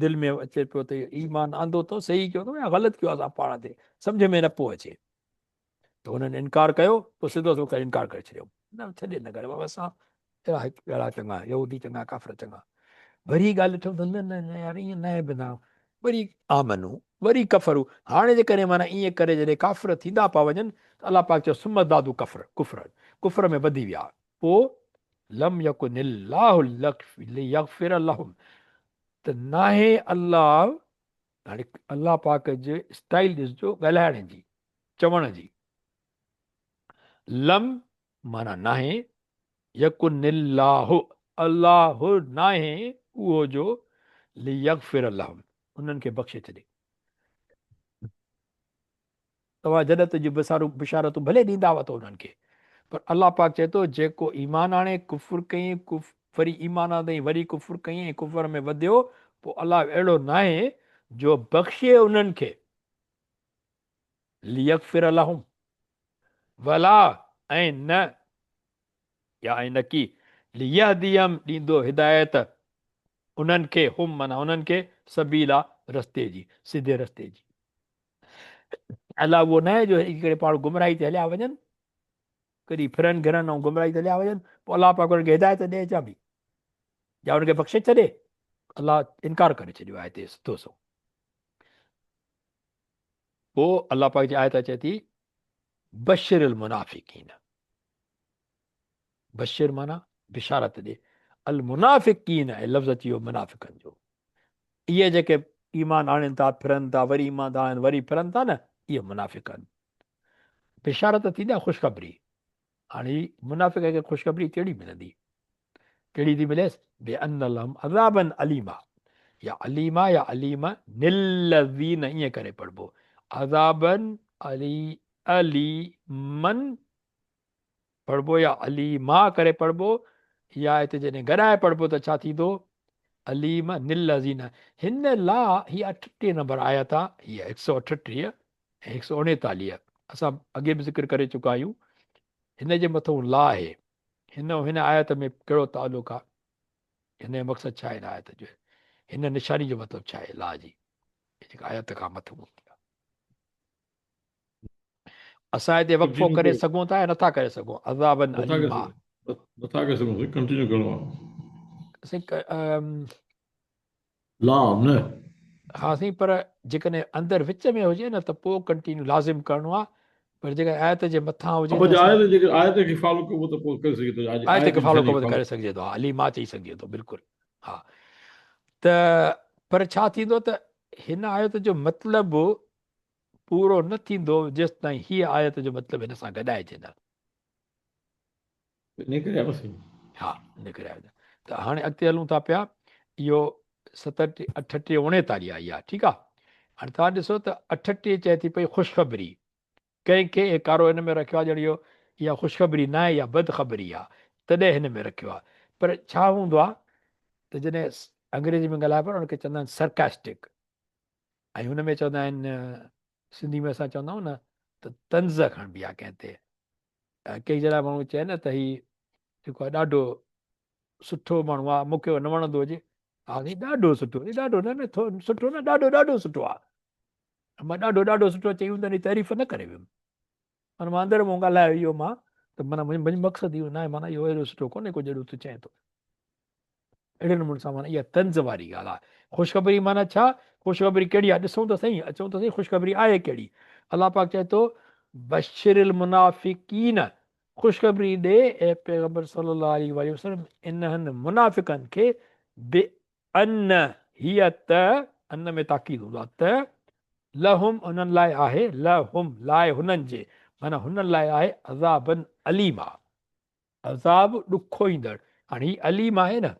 دل ۾ اچي پيو ته ايمان آندو اٿو، صحيح ڪيو اٿو يا غلط ڪيو اسان پاڻ تي سمجهه ۾ نه پيو اچي. ته هنن انڪار ڪيو، پوء سڌو سنئون ڪري انڪار ڪري ڇڏيو، نه ڇڏي نه ڪري بابا اسان اهڙا هڪ اهڙا چڱا يهودي چڱا ڪافر چڱا. وري ڳالهه ڏٺم ته نه نه نه يار ائين نه به نه، وري آمنو وري ڪفرو. هاڻي جيڪڏهن معنيٰ ائين ڪري جڏهن ڪافر ٿيندا پيا وڃن ته الله پاڪ چيو ثم ازدادوا ڪفر ڪفر ڪفر ۾ وڌي ويا، پوء لم يڪن الله ليغفر لهم ته ناهي الله. هاڻي الله پاڪ جي اسٽائيل ڏسجو ڳالهائڻ جي، چوڻ جي. لم معنيٰ ناهي، يڪن الله الله ناهي اهو جو ليغفر لهم انهن کي بخشي ڇڏي. توهان جنت جون بشارتون ڀلي ڏيندا وتو انهن کي، پر الله پاڪ چئي ٿو جيڪو ايمان آڻي ڪفر ڪيائين، وري ايمان آندائين وري ڪفر ڪيائين ۽ ڪفر ۾ وڌيو، پوء الله اهڙو ناهي جو بخشي انهن کي، ليغفر لهم، ولا ۽ نه يا ۽ نڪي، ليهديهم ڏيندو هدايت انهن کي، هم معنيٰ انهن کي، سبيلا رستي جي، سڌي رستي جي. الله اهو ناهي جو هڪڙي پاڻ گمراهي تي هليا وڃن، ڪڏهن ڦرن گهرن ۽ گمراهي تي هليا وڃن، پوء الله پاڪ انهن کي هدايت ڏئي چا به يا انهن کي بخشي ڇڏي. الله انڪار ڪري ڇڏيو آهي هتي سڌو سنئون. پوء الله پاڪ جي آيت اچي ٿي بشر المنافقين، بشر معنيٰ بشارت ڏي، المنافقين ۽ لفظ اچي ويو منافقن جو، اهي جيڪي ايمان آڻين ٿا، ڦرن ٿا، وري ايمان ٿا آڻين، وري ڦرن ٿا نه، اهي منافق آهن. بشارت ٿيندي آهي خوشخبري. هاڻي هي منافق کي خوشخبري ڪهڙي ملندي؟ ڪهڙي ٿي مليس؟ بأن لهم عذابا اليما يا اليما يا اليما للذين ائين ڪري پڙهبو، عذابا اليما پڙهبو يا عليما ڪري پڙهبو يا هتي جڏهن گڏائي پڙهبو ته ڇا ٿيندو؟ عليم نلذين. هن لا هي 38 نمبر آيت آ، هي 138 ۽ 139 اسان اڳي به ذڪر ڪري چڪا آهيون. هن جي مٿون لا آهي. هن هن آيت ۾ ڪهڙو تعلق آ؟ هن جو مقصد ڇا آهي هن آيت جو؟ هن نشاني جو مطلب ڇا آهي لا جي؟ جيڪا آيت کان مٿون هوندي آ. اسان هتي وقفو ڪري سگهون ٿا يا نٿا ڪري سگهون؟ عذابا اليما. نٿا ڪري سگهون سائين، ڪنٽينيو ڪرڻو آهي. سائين لا نه. ها سائين پر جيڪڏهن اندر وچ ۾ هجي نه ته پوء ڪنٽينيو لازم ڪرڻو آهي، پر جيڪڏهن آيت جي مٿان هجي ته اسان جيڪڏهن آيت کي فالو ڪبو ته پوء ڪري سگهجي ٿو. آيت کي فالو ڪبو ته ڪري سگهجي ٿو، ها اليما چئي سگهجي ٿو بلڪل ها. ته پر ڇا ٿيندو ته هن آيت جو مطلب پورو نه ٿيندو جيستائين هيء آيت جو مطلب هن سان گڏائجي نه. انهيء ڪري آيو سائين. ها انهيء ڪري آيو. ته هاڻي اڳتي هلون ٿا پيا. اهو 37، 38، 39 آئي آهي. ٺيڪ آهي. هاڻي توهان ڏسو ته 38 چئي ٿي پئي خوشخبري. ڪنهن کي هي ڪارو هن ۾ رکيو آهي ڄڻ اهو اها خوشخبري ناهي اها بدخبري آهي تڏهن هن ۾ رکيو آهي. پر ڇا هوندو آهي ته جڏهن انگريزي ۾ ڳالهائبو آهي ان کي چوندا آهن سرڪاسٽڪ. ۽ هن ۾ چوندا آهن سنڌي ۾ اسان چوندا آهيون نه ته طنز کڻبي آهي ڪنهن تي. ڪنهن جي لاء ماڻهو چئي نه ته هي جيڪو آهي ڏاڍو سٺو ماڻهو آهي، مون کي نه وڻندو هجي، ها سائين ڏاڍو سٺو، ڏاڍو نه نه سٺو نه ڏاڍو ڏاڍو سٺو آهي. مان ڏاڍو ڏاڍو سٺو چئي هن جي تعريف نه ڪري ويم، پر مان اندر مون ڳالهايو اهو مان ته معنيٰ منهنجو مقصد اهو ناهي، معنيٰ اهو اهڙو سٺو ڪونهي ڪو جهڙو تون چئين ٿو. اهڙي نموني سان معنيٰ اها طنز واري ڳالهه آهي. خوشخبري معنيٰ ڇا؟ خوشخبري ڪهڙي آهي؟ ڏسون ته سهي، اچون ته سهي خوشخبري آهي ڪهڙي؟ الله پاڪ چئي ٿو. بشر المنافقين، خوشخبري ڏي اي پيغمبر صلي الله عليه واٰله وسلم انهن منافقن کي، بأن هي ته، ان ۾ تاڪيد هوندو آهي، ته لهم انهن لاء آهي، لهم لاء هنن جي، معنيٰ هنن لاء آهي عذابا اليما، عذاب ڏکوئيندڙ. هاڻي هي اليم آهي نه،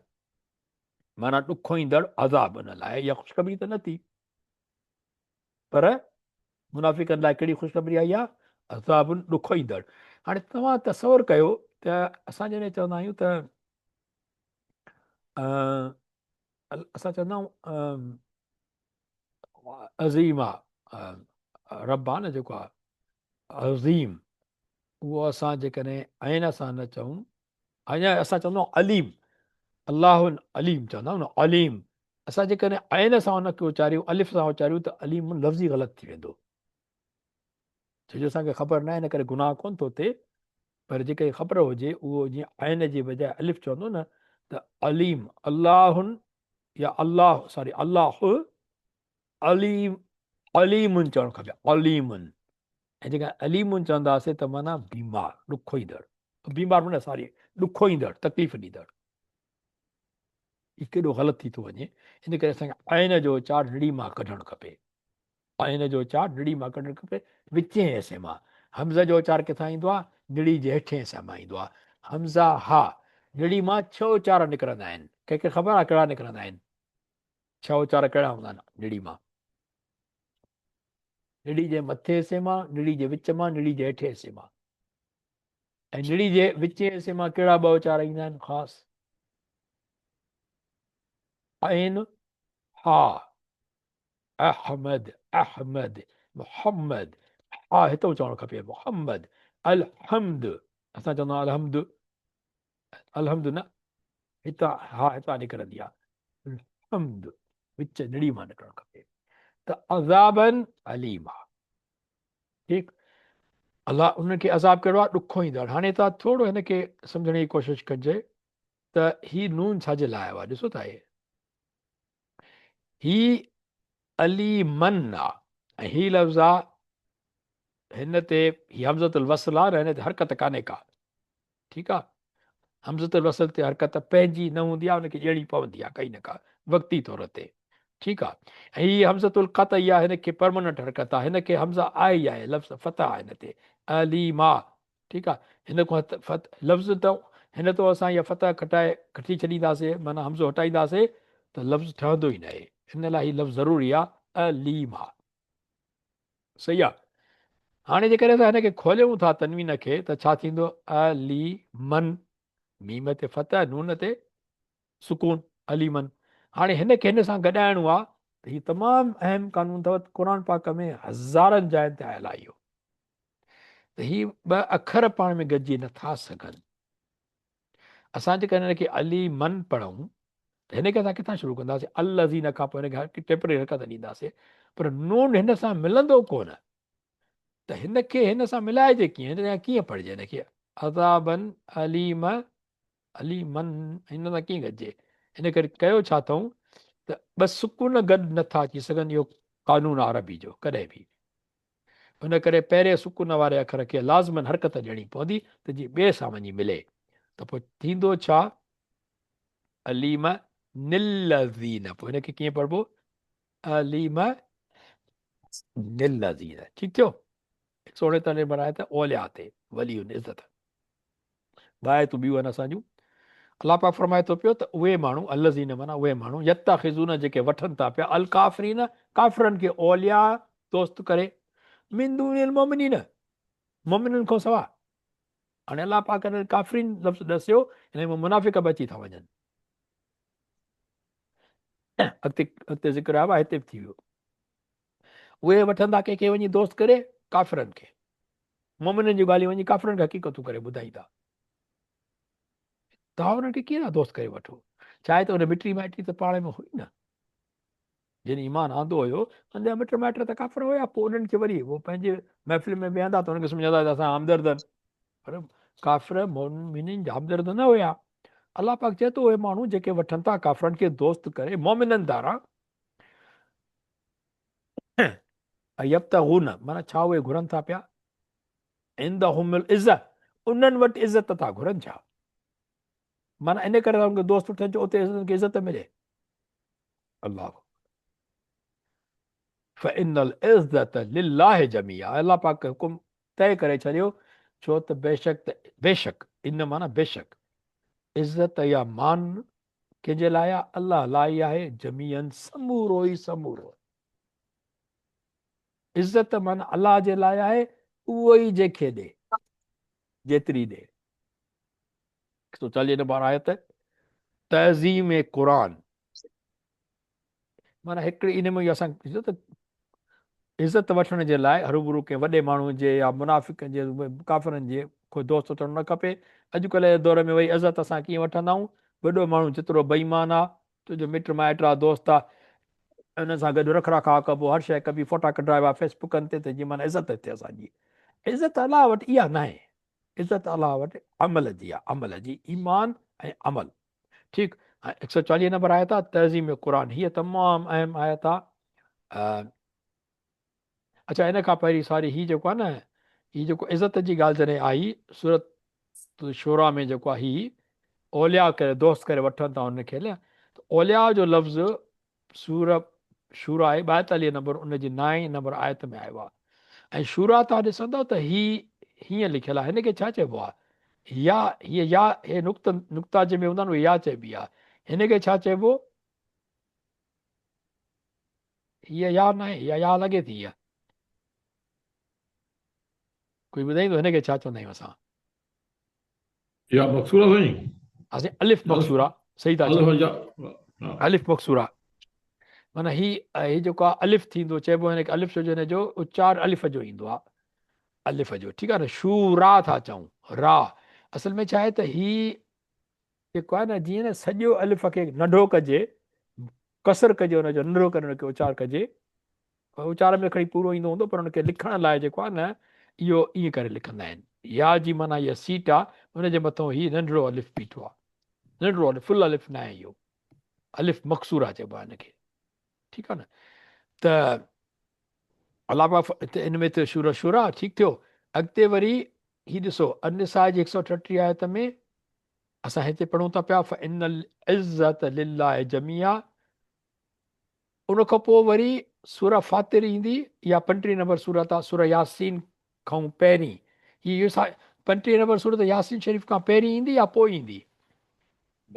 معنيٰ ڏکوئيندڙ عذاب انهن لاء آهي. اها خوشخبري ته نه ٿي، پر منافقن لاء ڪهڙي خوشخبري آئي آهي؟ عذاب ڏکوئيندڙ. هاڻي توهان تصور ڪيو ته اسان جڏهن چوندا آهيون ته اسان چوندا آهيون عظيم آ رب آ نه جيڪو آ عظيم، اهو اسان جيڪڏهن عين سان نه چئون، اڃا اسان چوندا آهيون عليم، الله عليم چوندا آهيون نه عليم، اسان جيڪڏهن عين سان ان کي اچاريون، الف سان اچاريون ته عليم لفظ ئي غلط ٿي ويندو، ڇو جو اسان کي خبر ناهي ان ڪري گناهه ڪونه ٿو ٿئي، پر جيڪڏهن خبر هجي اهو جيئن عين جي بجاء الف چوندو نه ته عليم الله يا الله سوري الله عليم عليم چوڻ کپي عليم، ۽ جيڪڏهن عليم چونداسين ته معنيٰ بيمار ڏکوئيندڙ، بيمار نه سوري ڏکوئيندڙ تڪليف ڏيندڙ، هي ڪيڏو غلط ٿي ٿو وڃي. ان ڪري اسان کي عين جو اچار نڙي مان ڪڍڻ کپي، عين جو اچار نڙي مان ڪڍڻ کپي وچين حصي مان. همزه جو اچار ڪٿان ايندو آهي؟ نڙي جي هيٺين حصي مان ايندو آهي. همزه ها نڙي مان ڇهه اچار نڪرندا آهن. ڪنهن کي خبر آهي ڪهڙا نڪرندا آهن؟ ڇهه اچار ڪهڙا هوندا آهن نڙي مان؟ نڙي جي مٿي حصي مان، نڙي جي وچ مان، نڙي جي هيٺين حصي مان. ۽ نڙي جي وچين حصي مان ڪهڙا ٻه اچار ايندا آهن خاص؟ عين ها، احمد، احمد، محمد، ها هتو چوڻ کپي محمد، الحمد، اسان چوندا آهيون الحمد، الحمد نه، هتان ها هتان نڪرندي آهي الحمد، وچ نڙي مان نڪرڻ کپي ته عذابا اليما. ٺيڪ، الله انهن کي عذاب ڪهڙو آهي؟ ڏکوئيندڙ. هاڻي توهان ٿورو هن کي سمجهڻ جي ڪوشش ڪجي ته هي نون ڇا جي لاء آيو آهي. ڏسو ٿا هي اليمن آ ۽ هي لفظ آ، هن تي هي همزة الوصل آ، هن تي حرڪت ڪانهي ڪا. ٺيڪ آ، همزة الوصل تي حرڪت پنهنجي نه هوندي آ، ان کي ڏيڻي پوندي آ ڪائي نه ڪا وقتي طور تي. ٺيڪ آ، ۽ هي همزة القطع آ، هن کي پرماننٽ حرڪت آ، هن کي همزه آهي ئي آهي، لفظ فتح آ هن تي اليما. ٺيڪ آ، هن کان لفظ ته هن تو اسان اها فتح کٽائي کٽي ڇڏينداسي، معنيٰ همزو هٽائينداسي ته لفظ ٺهندو ئي ناهي، ان لاء هي لفظ ضروري آ اليما. صحيح آ. هاڻي جيڪڏهن اسان هن کي کوليون ٿا تنوين کي ته ڇا ٿيندو؟ اليمن، ميم تي فتح، نون تي سڪون، اليمن. هاڻي هن کي هن سان گڏائڻو آ ته هي تمام اهم قانون اٿو، قرآن پاڪ ۾ هزارن جاين تي آيل آ اهو ته هي ٻه اکر پاڻ ۾ گڏجي نٿا سگهن. اسان جيڪڏهن هن کي اليمن پڙهون ته هن کي اسان ڪٿان شروع ڪنداسين؟ الذين کان پوء هن کي ٽيمپرري حرڪت ڏينداسين، پر نون هن سان ملندو ڪونه ته هن کي هن سان ملائجي ڪيئن؟ هن سان ڪيئن پڙهجي؟ هن کي عذابا اليم اليمن هن سان ڪيئن گڏجي؟ ان ڪري ڪيو ڇا اٿئون ته ٻه سڪون گڏ نٿا اچي سگهن، اهو قانون عربي جو ڪڏهن به. ان ڪري پهرين سڪون واري اکر کي لازماً حرڪت ڏيڻي پوندي ته جيئن ٻئي سان وڃي ملي. ته پوء ٿيندو ڇا؟ اليم نلذين، پوء هن کي ڪيئن پڙهبو؟ اليم نلذين. ٺيڪ ٿيو؟ هڪ سؤ اڻيتاليهه نمبر آيت اولياء تي ولي عزت. ٻه آيتون ٻيون آهن اسان جون. الله پاڪ فرمائي ٿو پيو ته اهي ماڻهو، الذين معنيٰ اهي ماڻهو، يتخذون جيڪي وٺن ٿا پيا، الڪافرين ڪافرن کي اولياء دوست ڪري، من دون المؤمنين مؤمنن کان سواء. هاڻي الله پاڪ هن ڪافرين لفظ ڏسيو، هن ۾ منافق به اچي ٿا وڃن. اڳتي اڳتي ذڪر آيو آهي، هتي به ٿي ويو. اهي وٺندا ڪنهن کي وڃي دوست ڪري؟ ڪافرن کي. مؤمنن جون ڳالهيون وڃي ڪافرن کي حقيقتون ڪري ٻڌائيندا. توهان انهن کي ڪيئن ٿا دوست ڪري وٺو؟ ڇا آهي ته ان مٽي مائٽي ته پاڻ ۾ هئي نه. جن ايمان آندو هيو، ان جا مٽ مائٽ ته ڪافر هيا، پوء انهن کي وري هو پنهنجي محفل ۾ ويهندا ته انهن کي سمجهندا ته اسان همدرد آهن. پر ڪافر مؤمنن جا همدرد نه هيا. الله پاڪ چئي ٿو اهي ماڻهو جيڪي وٺن ٿا ڪافرن کي دوست ڪري مؤمنن ڌاران، يبتغون معنيٰ ڇا اهي گهرن ٿا پيا؟ عندهم العزه انهن وٽ عزت ٿا گهرن ڇا؟ معنيٰ ان ڪري ٿا ان کي دوست وٺن جو اتي انهن کي عزت ملي. الله فإن العزة لله جميعا الله پاڪ حڪم طئي ڪري ڇڏيو ڇو ته بيشڪ ته بيشڪ ان معنيٰ بيشڪ عزت يا مان ڪنهن جي لاء آهي؟ الله لاء ئي آهي جميعا سمورو ئي سمورو. عزت معنيٰ الله جي لاء آهي اهو ئي جنهن کي ڏي جيتري ڏي. 140 نمبر آيت تعظيم قرآن معنيٰ هڪڙي ان ۾ اسان ڏسو ته عزت وٺڻ جي لاء هروڀرو ڪنهن وڏي ماڻهو جي يا منافقن جي ڪافرن جي ڪو دوست ٿيڻ نه کپي. اڄڪلهه جي دور ۾ وري عزت اسان ڪيئن وٺندا آهيون؟ وڏو ماڻهو جيترو بي ايمان آ، تنهنجو مٽ مائٽ آ، دوست آ، انهن سان گڏ رک رکاء ڪبو، هر شيء ڪبي، فوٽا ڪڍرائبا فيس بڪن تي ته جيئن معنيٰ عزت ٿئي اسان جي. عزت الله وٽ اها ناهي. عزت الله وٽ عمل جي آ، عمل جي، ايمان ۽ عمل. ٺيڪ 140 نمبر آيت آ تعظيم قرآن هيء تمام اهم آيت آ. اڇا ان کان پهرين ساري هي جيڪو آ نه هي جيڪو عزت جي ڳالهه جڏهن آئي سورت شورا ۾ جيڪو آ هي اولياء ڪري دوست ڪري وٺن ٿا ان کي نه ته اولياء جو لفظ سورة شورا آهي 42 نمبر ان جي نائين نمبر آيت ۾ آيو آهي ۽ شورا تان ڏسندو ته هي هيئن لکيل آهي هن کي ڇا چئبو آهي يا هي يا هي نقطه نقطا جنهن ۾ هوندا آهن اهي يا چئبي آهي هن کي ڇا چئبو هي يا ناهي يا يا لڳي ٿي هيء ڪوئي ٻڌائيندو هن کي ڇا چوندا آهيون اسان يا مقصوره سائين اسين الف مقصوره صحيح ٿا چئو الف مقصوره معنی هي هي جيڪو آ الف ٿيندو چئبو هن کي الف ڇو جو هن جو اچار الف جو ايندو آ الف جو ٺيڪ آ نه شورا ٿا چئون را اصل ۾ ڇا آهي ته هي جيڪو آهي نه جيئن نه سڄو الف کي ننڍو ڪجي ڪسر ڪجي ان جو ننڍو ڪري ان کي اچار ڪجي اچار ۾ کڻي پورو ايندو هوندو پر ان کي لکڻ لاء جيڪو آهي نه اهو ائين ڪري لکندا آهن. يا جي معنيٰ هيء سيٽ آهي ان جي مٿان هي ننڍڙو الف بيٺو آهي. ننڍڙو الف فل الف ناهي اهو. الف مقصوره چئبو آهي ان کي. ٺيڪ آهي نه ته الله پاڪ ان ۾ ٿيو شورا شورا ٺيڪ ٿيو. اڳتي وري هي ڏسو النساء جي 138 آيت ۾ اسان هتي پڙهون ٿا پيا فإن العزة لله جميعا ان کان پوء وري سوره فاطر ايندي يا 35 نمبر سورت آ سوره ياسين کان پهرين هي 35 نمبر سورت ياسين شريف کان پهرين ايندي يا پوء ايندي؟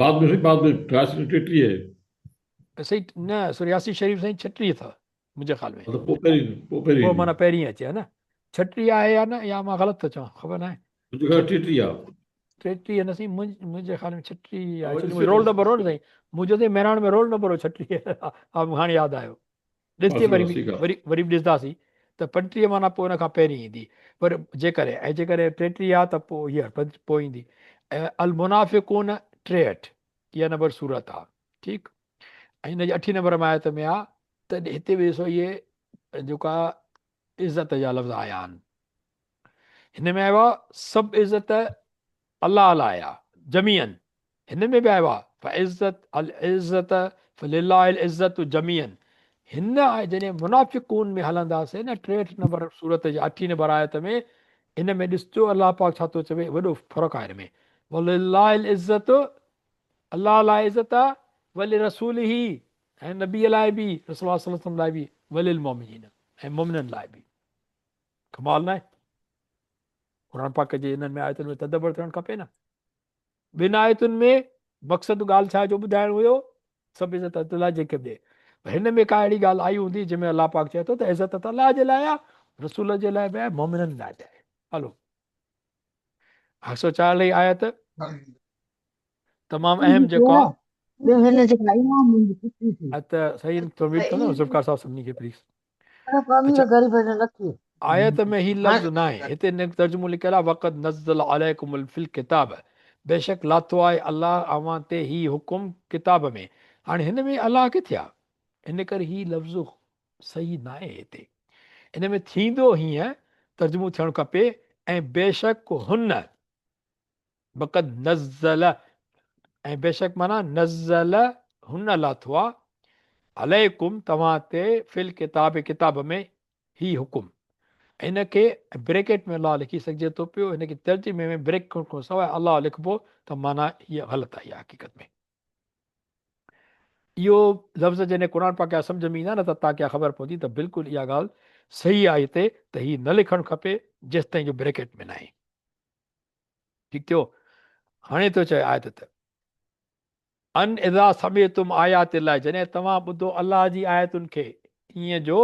بعد ۾ سائين بعد ۾ ياسين 33 آهي. سائين نه سوره ياسين شريف سائين 36 اٿو منهنجي خيال ۾. ته پوء پهرين پوء پهرين پوء معنيٰ پهرين اچي ها نه 36 آهي يا نه يا مان غلط ٿو چوان خبر ناهي. منهنجي خيال 33 آ. 33 نه سائين منهنجي خيال ۾ 36 آهي ڇو جو رول نمبر هو نه سائين منهنجو سائين مهراڻ ۾ رول نمبر هو 36 ها مون هاڻي ياد آيو ڏسجي وري به وري وري به ڏسنداسين ته 35 معنيٰ پوء ان کان پهرين ايندي پر جيڪڏهن ۽ جيڪڏهن 33 آ ته پوء هيء پوء ايندي ۽ المنافقون 63 اها نمبر سورت آ ٺيڪ ۽ ان جي اٺين نمبر ۾ آيت ۾ آ ته هتي به ڏسو اهي جيڪا عزت جا لفظ آيا آهن هن ۾ آيو آهي سڀ عزت الله لاء آهي جميعا هن ۾ به آيو آهي فعزت العزت فلله العزت جميعا هن جڏهن منافقون ۾ هلنداسين نه 63 نمبر سورت جي اٺين نمبر آيت ۾ ان ۾ ڏسجو الله پاڪ ڇا ٿو چوي وڏو فرق آهي هن ۾ ولله العزت الله لاء عزت آهي ولرسوله ۽ نبي لاء به رسول الله صلي الله عليه وسلم لاء به وللمؤمنين ۽ مؤمنن لاء به ڪمال ناهي؟ قرآن پاڪ جي انهن ۾ آيتن ۾ تدبر ٿيڻ کپي نه. ٻن آيتن ۾ مقصد ڳالهه ڇا جو ٻڌائڻ هيو؟ سڀ عزت الله جي کي ڏي. پر هن ۾ ڪا اهڙي ڳالهه آئي هوندي جنهن ۾ الله پاڪ چئي ٿو ته عزت ته الله جي لاء آهي، رسول جي لاء به آهي، مؤمنن لاء به آهي. هلو 140 آيت تمام اهم جيڪو آ ته صحيح ٿورو ميوٽ ڪندو ذوالفقار صاحب سڀني کي پليز. اڇا آيت ۾ هي لفظ ناهي هتي ترجمو لکيل آهي وقد نزل عليڪم في الڪتاب بيشڪ لاٿو آهي الله اوهان تي هي حڪم ڪتاب ۾ هاڻي هن ۾ الله ڪٿي آهي ان ڪري هي لفظ صحيح ناهي هتي ان ۾ ٿيندو هيئن ترجمو ٿيڻ کپي ۽ بيشڪ هن وقد نزل ۽ بيشڪ معنيٰ نزل هن لاٿو آ عليڪم توهان تي في الڪتاب ڪتاب ۾ هي حڪم هن کي بريڪيٽ ۾ الله لکي سگهجي ٿو پيو، هن کي ترجمي ۾ بريڪيٽ کان سواء الله لکبو ته معنيٰ هيء غلط آئي آهي حقيقت ۾. اهو لفظ جڏهن قرآن پاڪ جا سمجهه ۾ ايندا نه ته تان کي خبر پوندي ته بلڪل اها ڳالهه صحيح آهي هتي ته هي نه لکڻ کپي جيستائين جو بريڪيٽ ۾ ناهي. ٺيڪ ٿيو. هاڻي ٿو چئي آيت ته ان اذا سمعتم آيات الله جڏهن توهان ٻڌو الله جي آيتن کي ائين جو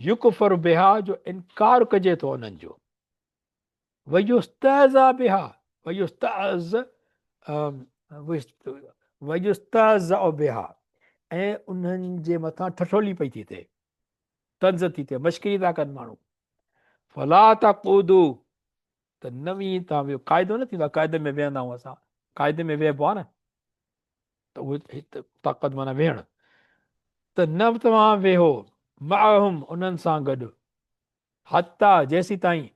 يڪفر بها جو انڪار ڪجي ٿو انهن جو ويستهزا بها ويستهز ويستهزا بها ۽ انهن جي مٿان ٺٺولي پئي ٿي ٿئي طنز ٿي ٿئي مشڪري ٿا ڪن ماڻهو فلا تقعدوا ته نه ويهين تان ويهو قاعدو نه ٿيندو آهي قاعدي ۾ ويهندا آهيون اسان قاعدي ۾ ويهبو آهي نه ته اهو طاقت معنيٰ ويهڻ ته نه توهان ويهو معهم انهن سان گڏ حتيٰ جيسيتائين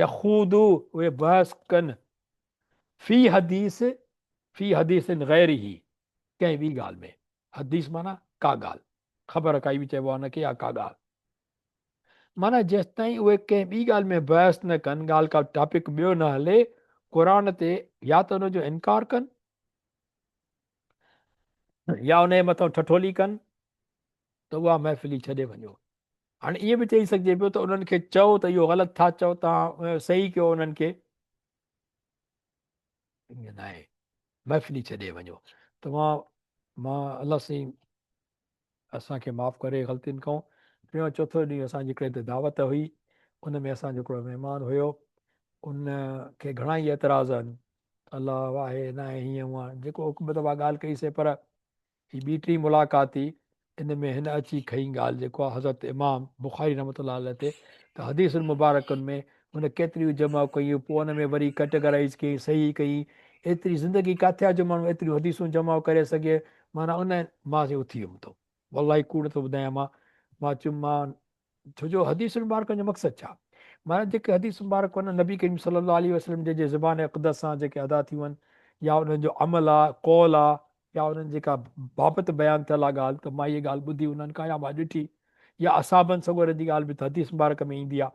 يخوضو اهي بحث ڪن في حديث في حديث غيره ڪنهن ٻي ڳالهه ۾ حديث معنيٰ ڪا ڳالهه خبر ڪائي به چئبو آهي ان کي يا ڪا ڳالهه معنيٰ جيستائين اهي ڪنهن ٻي ڳالهه ۾ بحث نه ڪن، ڳالهه ڪا ٽاپڪ ٻيو نه هلي، قرآن تي يا ته ان جو انڪار ڪن يا ان جي مٿان ٺٺولي ڪن ته اها محفل ئي ڇڏي وڃو. هاڻي ائين به چئي سگهجي پيو ته انهن کي چئو ته اهو غلط ٿا چئو توهان صحيح ڪيو انهن کي ائين ناهي محفل ئي ڇڏي وڃو. توهان مان الله سائين اسان کي معاف ڪري غلطين کان. ٽيون چوٿون ڏينهن اسان جي هڪڙي هتي دعوت هئي ان ۾ اسان جو هڪڙو مهمان هيو ان کي گهڻا ئي اعتراض آهن الله آهي نه آهي هيئن هونئن جيڪو هڪ ٻه دفعا ڳالهه ڪئي سي پر هي ٻي ٽي ملاقات ٿي ان ۾ هن اچي کئي ڳالهه جيڪو آهي حضرت امام بخاري رحمت الله عليه تي ته حديث المبارڪن ۾ هن ڪيتريون جمع ڪيون پوء ان ۾ وري ڪيٽيگرائز ڪيائين صحيح ڪئي ايتري زندگي ڪاٿي آهي جو ماڻهو ايتريون حديثون جمع ڪري سگهي معنيٰ ان مان سائين اٿي ويم ٿو والله ڪوڙ نٿو ٻڌايان مان مان چيم مان ڇو جو حديث المبارڪن جو مقصد ڇا معنيٰ جيڪي حديث مبارڪ آهن نبي ڪريم صلي الله عليه وسلم جي جي زبان اقدس سان جيڪي ادا ٿيون آهن يا انهن جو عمل آ قول آ يا انهن جيڪا بابت بيان ٿيل آ ڳالهه ته مان هيء ڳالهه ٻڌي انهن کان يا مان ڏٺي يا اصحابن سڳورن جي ڳالهه به ته حديث مبارڪ ۾ ايندي آ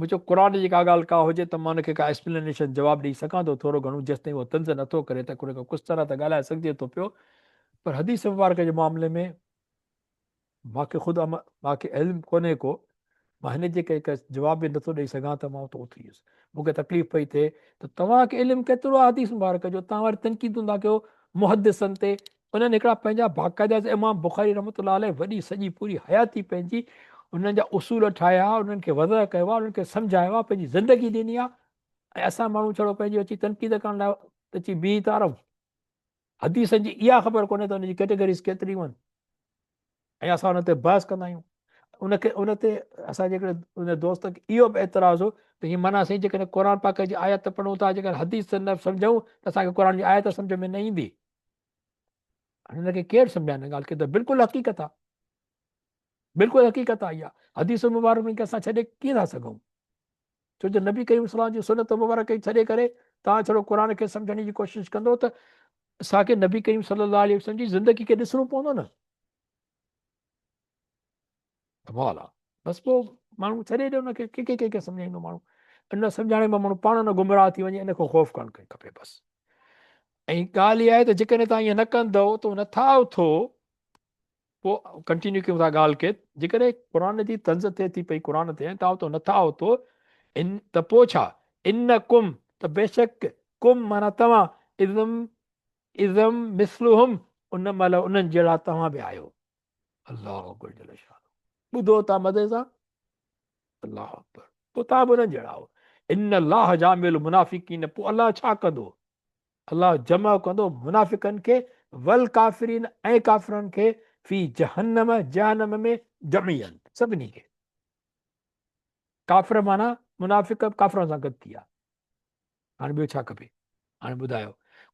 مون چيو قرآن جي ڪا ڳالهه ڪا هجي ته مان ان کي ڪا ايڪسپلينيشن جواب ڏئي سگهان ٿو ٿورو گهڻو جيستائين اهو طنز نٿو ڪري ته ڪجهه ڪجهه طرح ته ڳالهائي سگهجي ٿو پيو پر حديث مبارڪ جي معاملي ۾ مان کي خود مان کي علم ڪونهي ڪو مان هن جي ڪري جواب به نٿو ڏئي سگهان ته مان اتو اٿي ويس مون کي تڪليف پئي ٿئي ته توهان کي علم ڪيترو آهي حديث مبارڪ جو توهان وري تنقيدون ٿا ڪيو محدثن تي انهن هڪڙا پنهنجا باقاعده امام بخاري رحمة الله عليه وڏي سڄي پوري حياتي پنهنجي انهن جا اصول ٺاهيا انهن کي وضع ڪيو آهي انهن کي سمجهايو آهي پنهنجي زندگي ڏني آهي ۽ اسان ماڻهو ڇڙو پنهنجي اچي تنقيد ڪرڻ لاء اچي بيهي ٿا رهون حديثن جي اها خبر ڪونهي ته ان جي ڪيٽيگريز ڪيتريون آهن ۽ اسان ان تي بحث ڪندا آهيون ان کي ان تي اسان جي هڪڙي ان دوست کي اهو به اعتراض هو ته هي معنيٰ سائين جيڪڏهن قرآن پاڪ جي آيت پڙهون ٿا جيڪڏهن حديث نه سمجهون ته اسان کي قرآن جي آيت سمجهه ۾ نه ايندي هن کي ڪير سمجهائي ان ڳالهه کي ته بلڪل حقيقت آ بلڪل حقيقت آ اها حديث مبارڪ کي اسان ڇڏي ڪيئن ٿا سگهون ڇو جو نبي ڪريم صلي الله جي سنت مبارڪ کي ڇڏي ڪري توهان ڇڙو قرآن کي سمجهڻ جي ڪوشش ڪندو ته اسان کي نبي ڪريم صلي الله عليه وسلم جي زندگي کي ڏسڻو پوندو نه ڪمال آ بس پوء ماڻهو ڇڏي ڏي ان کي ڪي ڪي ڪي سمجهائيندو ماڻهو ان سمجهاڻي مان ماڻهو پاڻ نه گمراهه ٿي وڃي ان کان خوف ڪرڻ کپي بس ۽ ڳالهه اها آهي ته جيڪڏهن توهان ائين نه ڪندؤ ته نٿا اٿو پوء ڪنٽينيو ڪيون ٿا ڳالهه کي جيڪڏهن قرآن جي طنز ٿئي ٿي پئي قرآن تي ۽ توهان اتو نٿا اٿو ان ته پوء ڇا ان ڪم ته بيشڪ ڪم معنيٰ توهان اذم اذم مثلهم ان مهل انهن جهڙا توهان به آهيو الله اڪبر جل شانه ٻڌو ٿا مزي سان الله اڪبر پوء توهان به انهن جهڙا آهيو ان الله جامع المنافقين پوء الله ڇا ڪندو الله جمع ڪندو منافقن کي والڪافرين ۽ ڪافرن کي في جهنم جهنم ۾ جميعا سڀني کي ڪافر معنيٰ منافق ڪافرن سان گڏ ٿي ويا هاڻي ٻيو ڇا کپي هاڻي ٻڌايو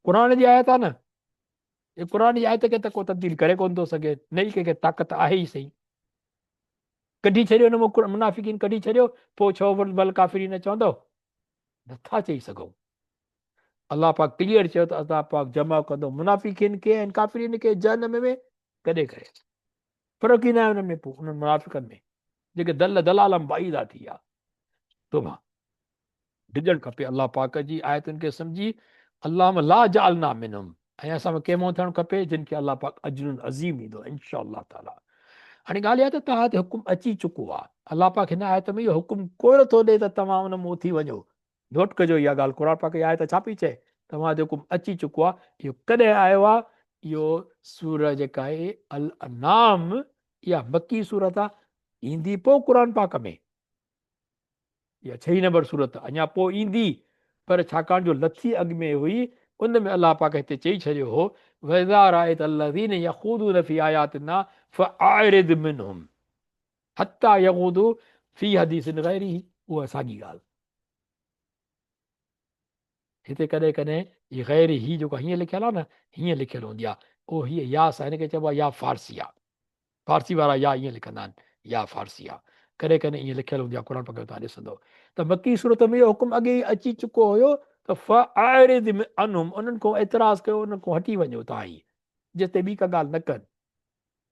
قرآن جي آيت آ نه هي قرآن جي آيت کي ته ڪو تبديل ڪري ڪونه ٿو سگهي، نه ئي ڪنهن کي طاقت آهي ئي سهي. ڪڍي ڇڏيو ان مان منافقين ڪڍي ڇڏيو، پوء ڇو بل ڪافرين چوندؤ؟ نٿا چئي سگهون. الله پاڪ ڪليئر چيو ته الله پاڪ جمع ڪندو منافقين کي ۽ ڪافرين کي جهنم ۾ گڏي ڪري. فرق ئي ناهي انهن ۾ پوء انهن منافقن ۾. جيڪي دل ضلالا بعيدا ٿي ويا. توبه ڊڄڻ کپي الله پاڪ جي آيتن کي سمجهي اللهم لا جعلنا منهم ۽ اسان ۾ ڪنهن مون ٿيڻ کپي جن کي الله پاڪ اجر عظيم ڏيندو انشاء الله تعالي. هاڻي ڳالهه اها ته توهان تي حڪم اچي چڪو آهي، الله پاڪ هن آيت ۾ اهو حڪم ڪو نه ٿو ڏئي ته توهان ان مون ٿي وڃو. نوٽ ڪجو اها ڳالهه، قرآن پاڪ جي آيت ڇا پئي چئي؟ توهان تي حڪم اچي چڪو آهي. اهو ڪڏهن آيو آهي؟ اهو سوره جيڪا آهي الانعام اها مڪي سورت آهي، ايندي پوء قرآن پاڪ ۾. اها ڇهين نمبر سورت اڃا پوء ايندي، پر ڇاڪاڻ جو لٿي اڳ ۾ هئي، ان ۾ الله پاڪ هتي چئي ڇڏيو هو، واذا رايت الذين يخوضون في آياتنا فاعرض منهم حتي يخوضوا في حديث غيره. اها ساڳي ڳالهه هتي ڪڏهن ڪڏهن هي غير هي جيڪو هيئن لکيل آهي نه، هيئن لکيل هوندي آهي، اهو هيء يا سان هن کي چئبو آهي يا فارسي آهي. فارسي وارا يا ائين لکندا آهن، يا فارسي آ. ڪڏهن ڪڏهن ائين لکيل هوندي آ قرآن پاڪ ۾ توهان ڏسندؤ ته مڪي سورت ۾ اهو حڪم اڳي ئي اچي چڪو هيو ته فاعرض عنهم انهن کان اعتراض ڪيو انهن کان هٽي وڃو توهان ئي جيستائين ٻي ڪا ڳالهه نه ڪن.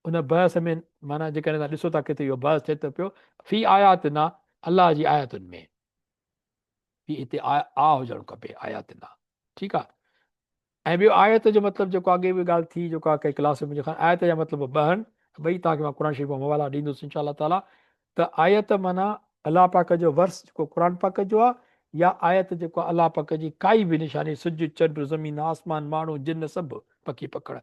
ان بحث ۾ معنيٰ جيڪڏهن توهان ڏسو ٿا ڪٿي اهو بحث ٿئي ٿو پيو في آياتنا الله جي آيتن ۾. في هتي آ آ هجڻ کپي آياتنا ٺيڪ آ. ۽ ٻيو آيت جو مطلب جيڪو اڳي به ڳالهه ٿي جيڪو آ ڪنهن ڪلاس ۾ منهنجي خيال آيت جا مطلب ٻه آهن ٻئي توهان کي مان قرآن شريف مان حوالا ڏيندس انشاء الله تعالي ته آيت معنيٰ الله پاڪ جو ورس جيڪو قرآن پاڪ جو آ يا آيت جيڪو الله پاڪ جي ڪائي به نشاني سج چنڊ زمين آسمان ماڻهو جن سڀ پکي پکڙ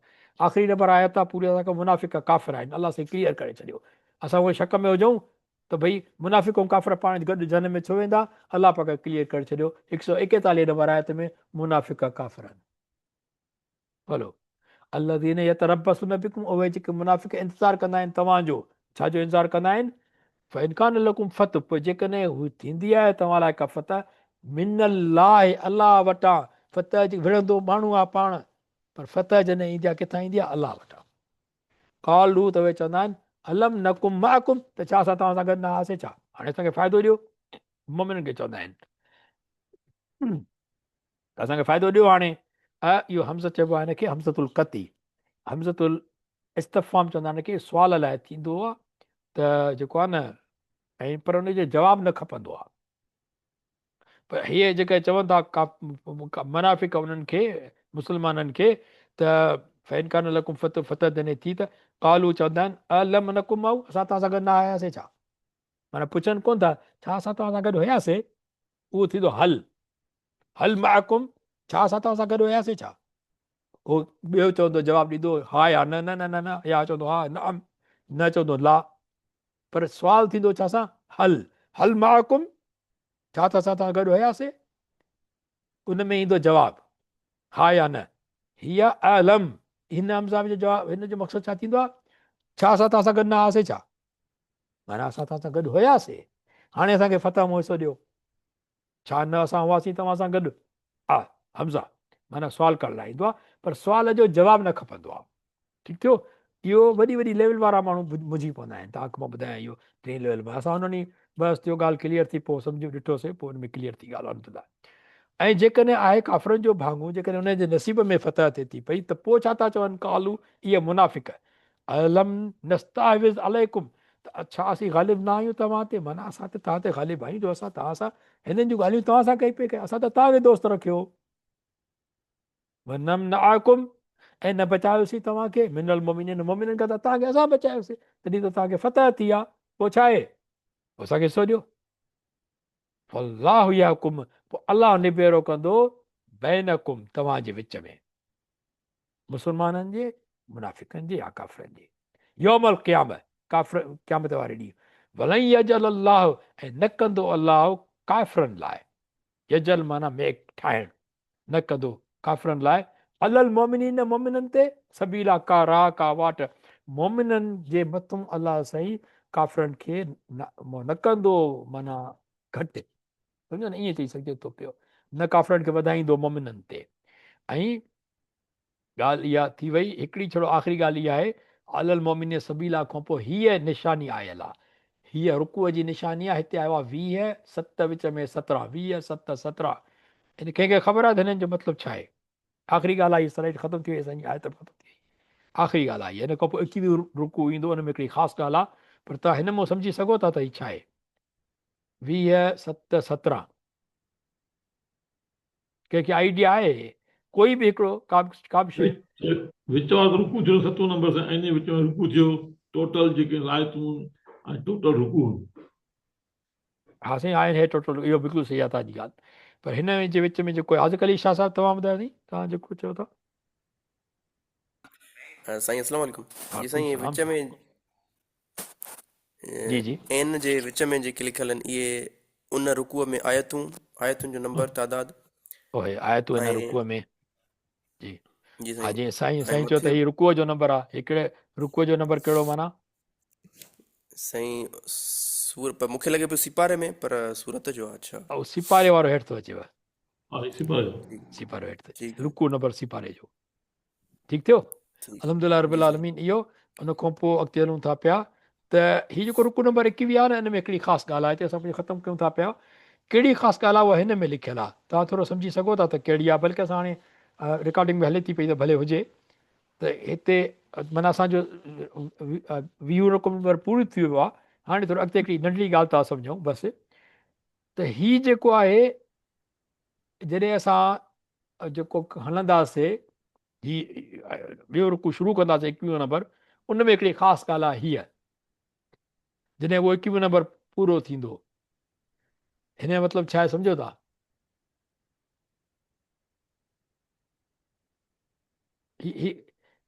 آخري نمبر آيت آ پوري اسان کي منافق ڪافر آهن الله سائين ڪليئر ڪري ڇڏيو اسان اهي شڪ ۾ هجون ته ڀئي منافق ۽ ڪافر پاڻ گڏ جهنم ۾ ڇو ويندا؟ الله پاڪ ڪليئر ڪري ڇڏيو 141 نمبر آيت ۾ منافق ڪافر آهن. ڀلو الذين يتربصون بكم اهي جيڪي منافق انتظار ڪندا آهن توهان جو، ڇا جو انتظار ڪندا آهن؟ فان كان لكم فتح پوء جيڪڏهن هو ٿيندي آهي توهان لاء ڪا فتح من الله الله وٽان، فتح جي وڙهندو ماڻهو آهي پاڻ پر فتح جڏهن ايندي آهي ڪٿان ايندي آهي؟ الله وٽان. قالو ته اهي چوندا آهن الم نڪم معڪم ته ڇا اسان توهان سان گڏ نه هئاسين ڇا؟ هاڻي اسان کي فائدو ڏيو. مؤمنن کي چوندا آهن ته اسان کي فائدو ڏيو هاڻي. اهو همزه چئبو آهي هن کي همزة القطي، همزة الاستفهام چوندا آهن هن کي، سوال لاء ٿيندو آهي ته جيڪو آهي نه ۽ پر ان جو جواب نه کپندو آهي. پر هي جيڪي چون ٿا منافق انهن کي مسلمانن کي ته فإن ڪان لڪم فتح فتح جڏهن ٿي ته قالو چوندا آهن الم نڪم معه اسان توهان سان گڏ نه آياسي ڇا؟ معنيٰ پڇن ڪونه ٿا ڇا اسان توهان سان گڏ هياسي؟ اهو ٿيندو هل هل معڪم ڇا اسان توهان سان گڏ هياسي ڇا؟ هو ٻيو چوندو جواب ڏيندو ها يا نه نه نه نه نه يا چوندو ها نعم نه چوندو لا پر سوال ٿيندو ڇا سان هل هل معڪم ڇا ته اسان توهان گڏ هياسي؟ ان ۾ ايندو جواب ها يا نه. هي اعلم هن همزه جو جواب هن جو مقصد ڇا ٿيندو آهي؟ ڇا اسان توهان سان گڏ نه هئاسي ڇا؟ معنيٰ اسان توهان سان گڏ هياسي هاڻي اسان کي فتح مون حصو ڏيو. ڇا نه اسان هئاسين توهان سان گڏ؟ آ همزه معنيٰ سوال ڪرڻ لاء ايندو آهي پر سوال جو جواب نه کپندو آهي. ٺيڪ ٿيو؟ اهو وڏي وڏي ليول وارا ماڻهو منجهي پوندا آهن. توهان کي مان ٻڌايان اهو ٽئين ليول ۾ اسان انهن ئي بس ٿيو ڳالهه ڪليئر ٿي پوء سمجهيو ڏٺوسي پوء ان ۾ ڪليئر ٿي ڳالهه الحمدلله. ۽ جيڪڏهن آهي ڪافرن جو ڀاڱو جيڪڏهن انهن جي نصيب ۾ فتح ٿئي ٿي پئي ته پوء ڇا ٿا چون قالو اهي منافق الم نستحوذ عليڪم ته ڇا اسين غالب نه آهيون توهان تي معنيٰ اسان ته توهان تي غالب آهيون جو اسان توهان سان هنن جون ڳالهيون توهان سان ڪئي پئي ڪيون اسان ته توهان کي دوست رکيو ونمنعڪم ۽ نه بچايوسين توهان کي من المؤمنين مؤمنن کان ته توهان کي اسان بچايوسين تڏهن ته توهان کي فتح ٿي آ پوء ڇا آهي پوء اسان کي حصو ڏيو فالله يحڪم پوء الله نبيرو ڪندو بينڪم توهان جي وچ ۾ مسلمانن جي، منافقن جي يا ڪافرن جي، يوم القيامة ڪافر قيامت واري ڏينهن، ولن يجعل الله ۽ نه ڪندو الله ڪافرن لاء، يجعل معنيٰ ميڪ ٺاهڻ، نه ڪندو ڪافرن لاء، علي المؤمنين مؤمنن تي، سبيلا ڪا راهه ڪا واٽ، مؤمنن جي مٿون الله سائين ڪافرن کي نه ڪندو معنيٰ گهٽ، سمجهو نه ائين چئي سگهجي ٿو پيو، نه ڪافرن کي وڌائيندو مؤمنن تي ۽ ڳالهه اها ٿي وئي هڪڙي ڇڙو آخري ڳالهه اها آهي علي المؤمنين سبيلا کان پوء هيء نشاني آيل آهي هيء رڪوع جي نشاني آهي هتي آيو آهي 20 7 وچ ۾ 17 20 7 17 ان ڪنهن کي خبر آهي ته هنن جو مطلب ڇا آهي آخري ڳالهه آئي سلائيڊ ختم ٿي وئي اسان جي آيت به ختم ٿي وئي آخري ڳالهه آئي ان کان پوء 21 رڪوع ايندو ان ۾ هڪڙي خاص ڳالهه آهي پر توهان هن مون سمجهي سگهو ٿا ته هي ڇا آهي. 20 7 17 ڪنهن کي آئيڊيا آهي ڪوئي به هڪڙو ڪا به شيء؟ وچ وارو رڪوع ٿيو ستون نمبر سان عين وچ ۾ رڪوع ٿيو ٽوٽل جيڪي آيتون ۽ ٽوٽل رڪوع. ها سائين آهن هي ٽوٽل اهو بلڪل صحيح آهي توهان جي ڳالهه پر هن جي وچ ۾ جيڪو حاذق علي شاهه صاحب توهان ٻڌايو سائين توهان جيڪو چئو ٿا. سائين السلام عليڪم جي سائين وچ ۾ جي جي عين جي وچ ۾ جيڪي لکيل آهن اهي ان رڪوع ۾ آيتون آيتن جو نمبر تعداد اهي آيتون ان رڪوع ۾ جي جي سائين ها جي سائين سائين چيو ته هي رڪوع جو نمبر آهي هڪڙي رڪوع جو نمبر ڪهڙو معنيٰ؟ سائين سور پر مونکي لڳي پيو سيپاري ۾ پر سورت جو آهي اڇا او سيپاري وارو هيٺ ٿو اچيو ها سيپاري جو سيپارو هيٺ ٿو اچي رڪوع نمبر سيپاري جو ٺيڪ ٿيو الحمدلله رب العالمين اهو ان کان پوء اڳتي هلون ٿا پيا ته هي جيڪو رڪوع نمبر 21 آهي نه ان ۾ هڪڙي خاص ڳالهه آهي ته اسان پنهنجو ختم ڪيون ٿا پيا ڪهڙي خاص ڳالهه آهي اها هن ۾ لکيل آهي توهان ٿورو سمجهي سگهو ٿا ته ڪهڙي آهي بلڪه اسان هاڻي رڪارڊنگ به هلي ٿي پئي ته ڀلي هجي ته هتي معنيٰ اسان جو ويهون رڪوع نمبر پورو ٿي ويو آهي هاڻي ٿورو اڳتي هڪڙي ننڍڙي ڳالهه ٿا سمجهون بس ته هي جيڪو آهي جڏهن اسان جيڪو هلنداسي هي ٻيو رڪوع شروع ڪنداسي ايڪويهون نمبر ان ۾ هڪڙي خاص ڳالهه آهي هيء جڏهن اهو ايڪويهون نمبر پورو ٿيندو هن جو مطلب ڇا آهي سمجهو ٿا؟ هي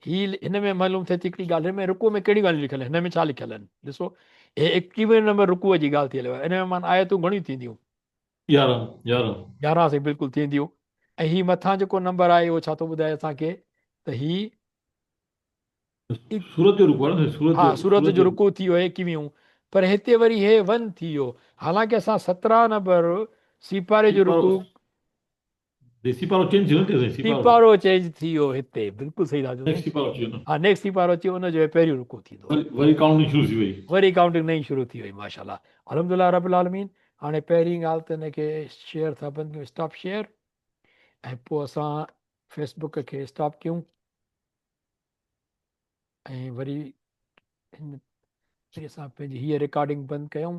هي هن ۾ معلوم ٿئي ٿي هڪڙي ڳالهه هن ۾ رڪوع ۾ ڪهڙيون ڳالهيون لکيل آهن هن ۾ ڇا لکيل آهن ڏسو هي ايڪويهون نمبر رڪوع جي ڳالهه ٿي هلي ان ۾ معنيٰ آيتون گهڻيون ٿينديون 11 11. 11 سائين بلڪل ٿينديون ۽ هي مٿان جيڪو نمبر آهي اهو ڇا ٿو ٻڌائي اسان کي ته هي سورت جو رڪوع آهي نه سورت ها سورت جو رڪوع ٿي ويو ايڪويهون پر هتي وري هي ون ٿي ويو حالانڪه اسان 17 نمبر سيپاري جو رڪوع جي سيپارو چينج ٿي ويو نه سيپارو چينج ٿي ويو هتي بلڪل صحيح ٿا چئو نيڪسٽ سيپارو اچي ويو ها نيڪسٽ سيپارو اچي ويو ان جو پهريون رڪوع ٿيندو وري ڪائونٽنگ شروع ٿي وئي وري ڪائونٽنگ نئين شروع ٿي وئي ماشاءالله الحمدلله رب العالمين هاڻي پهرين ڳالهه ته هن کي شيئر ٿا بند ڪيون اسٽاپ شيئر ۽ پوء اسان فيسبوڪ کي اسٽاپ ڪيون ۽ وري هن وري اسان پنهنجي هيء رڪارڊنگ بند ڪيون.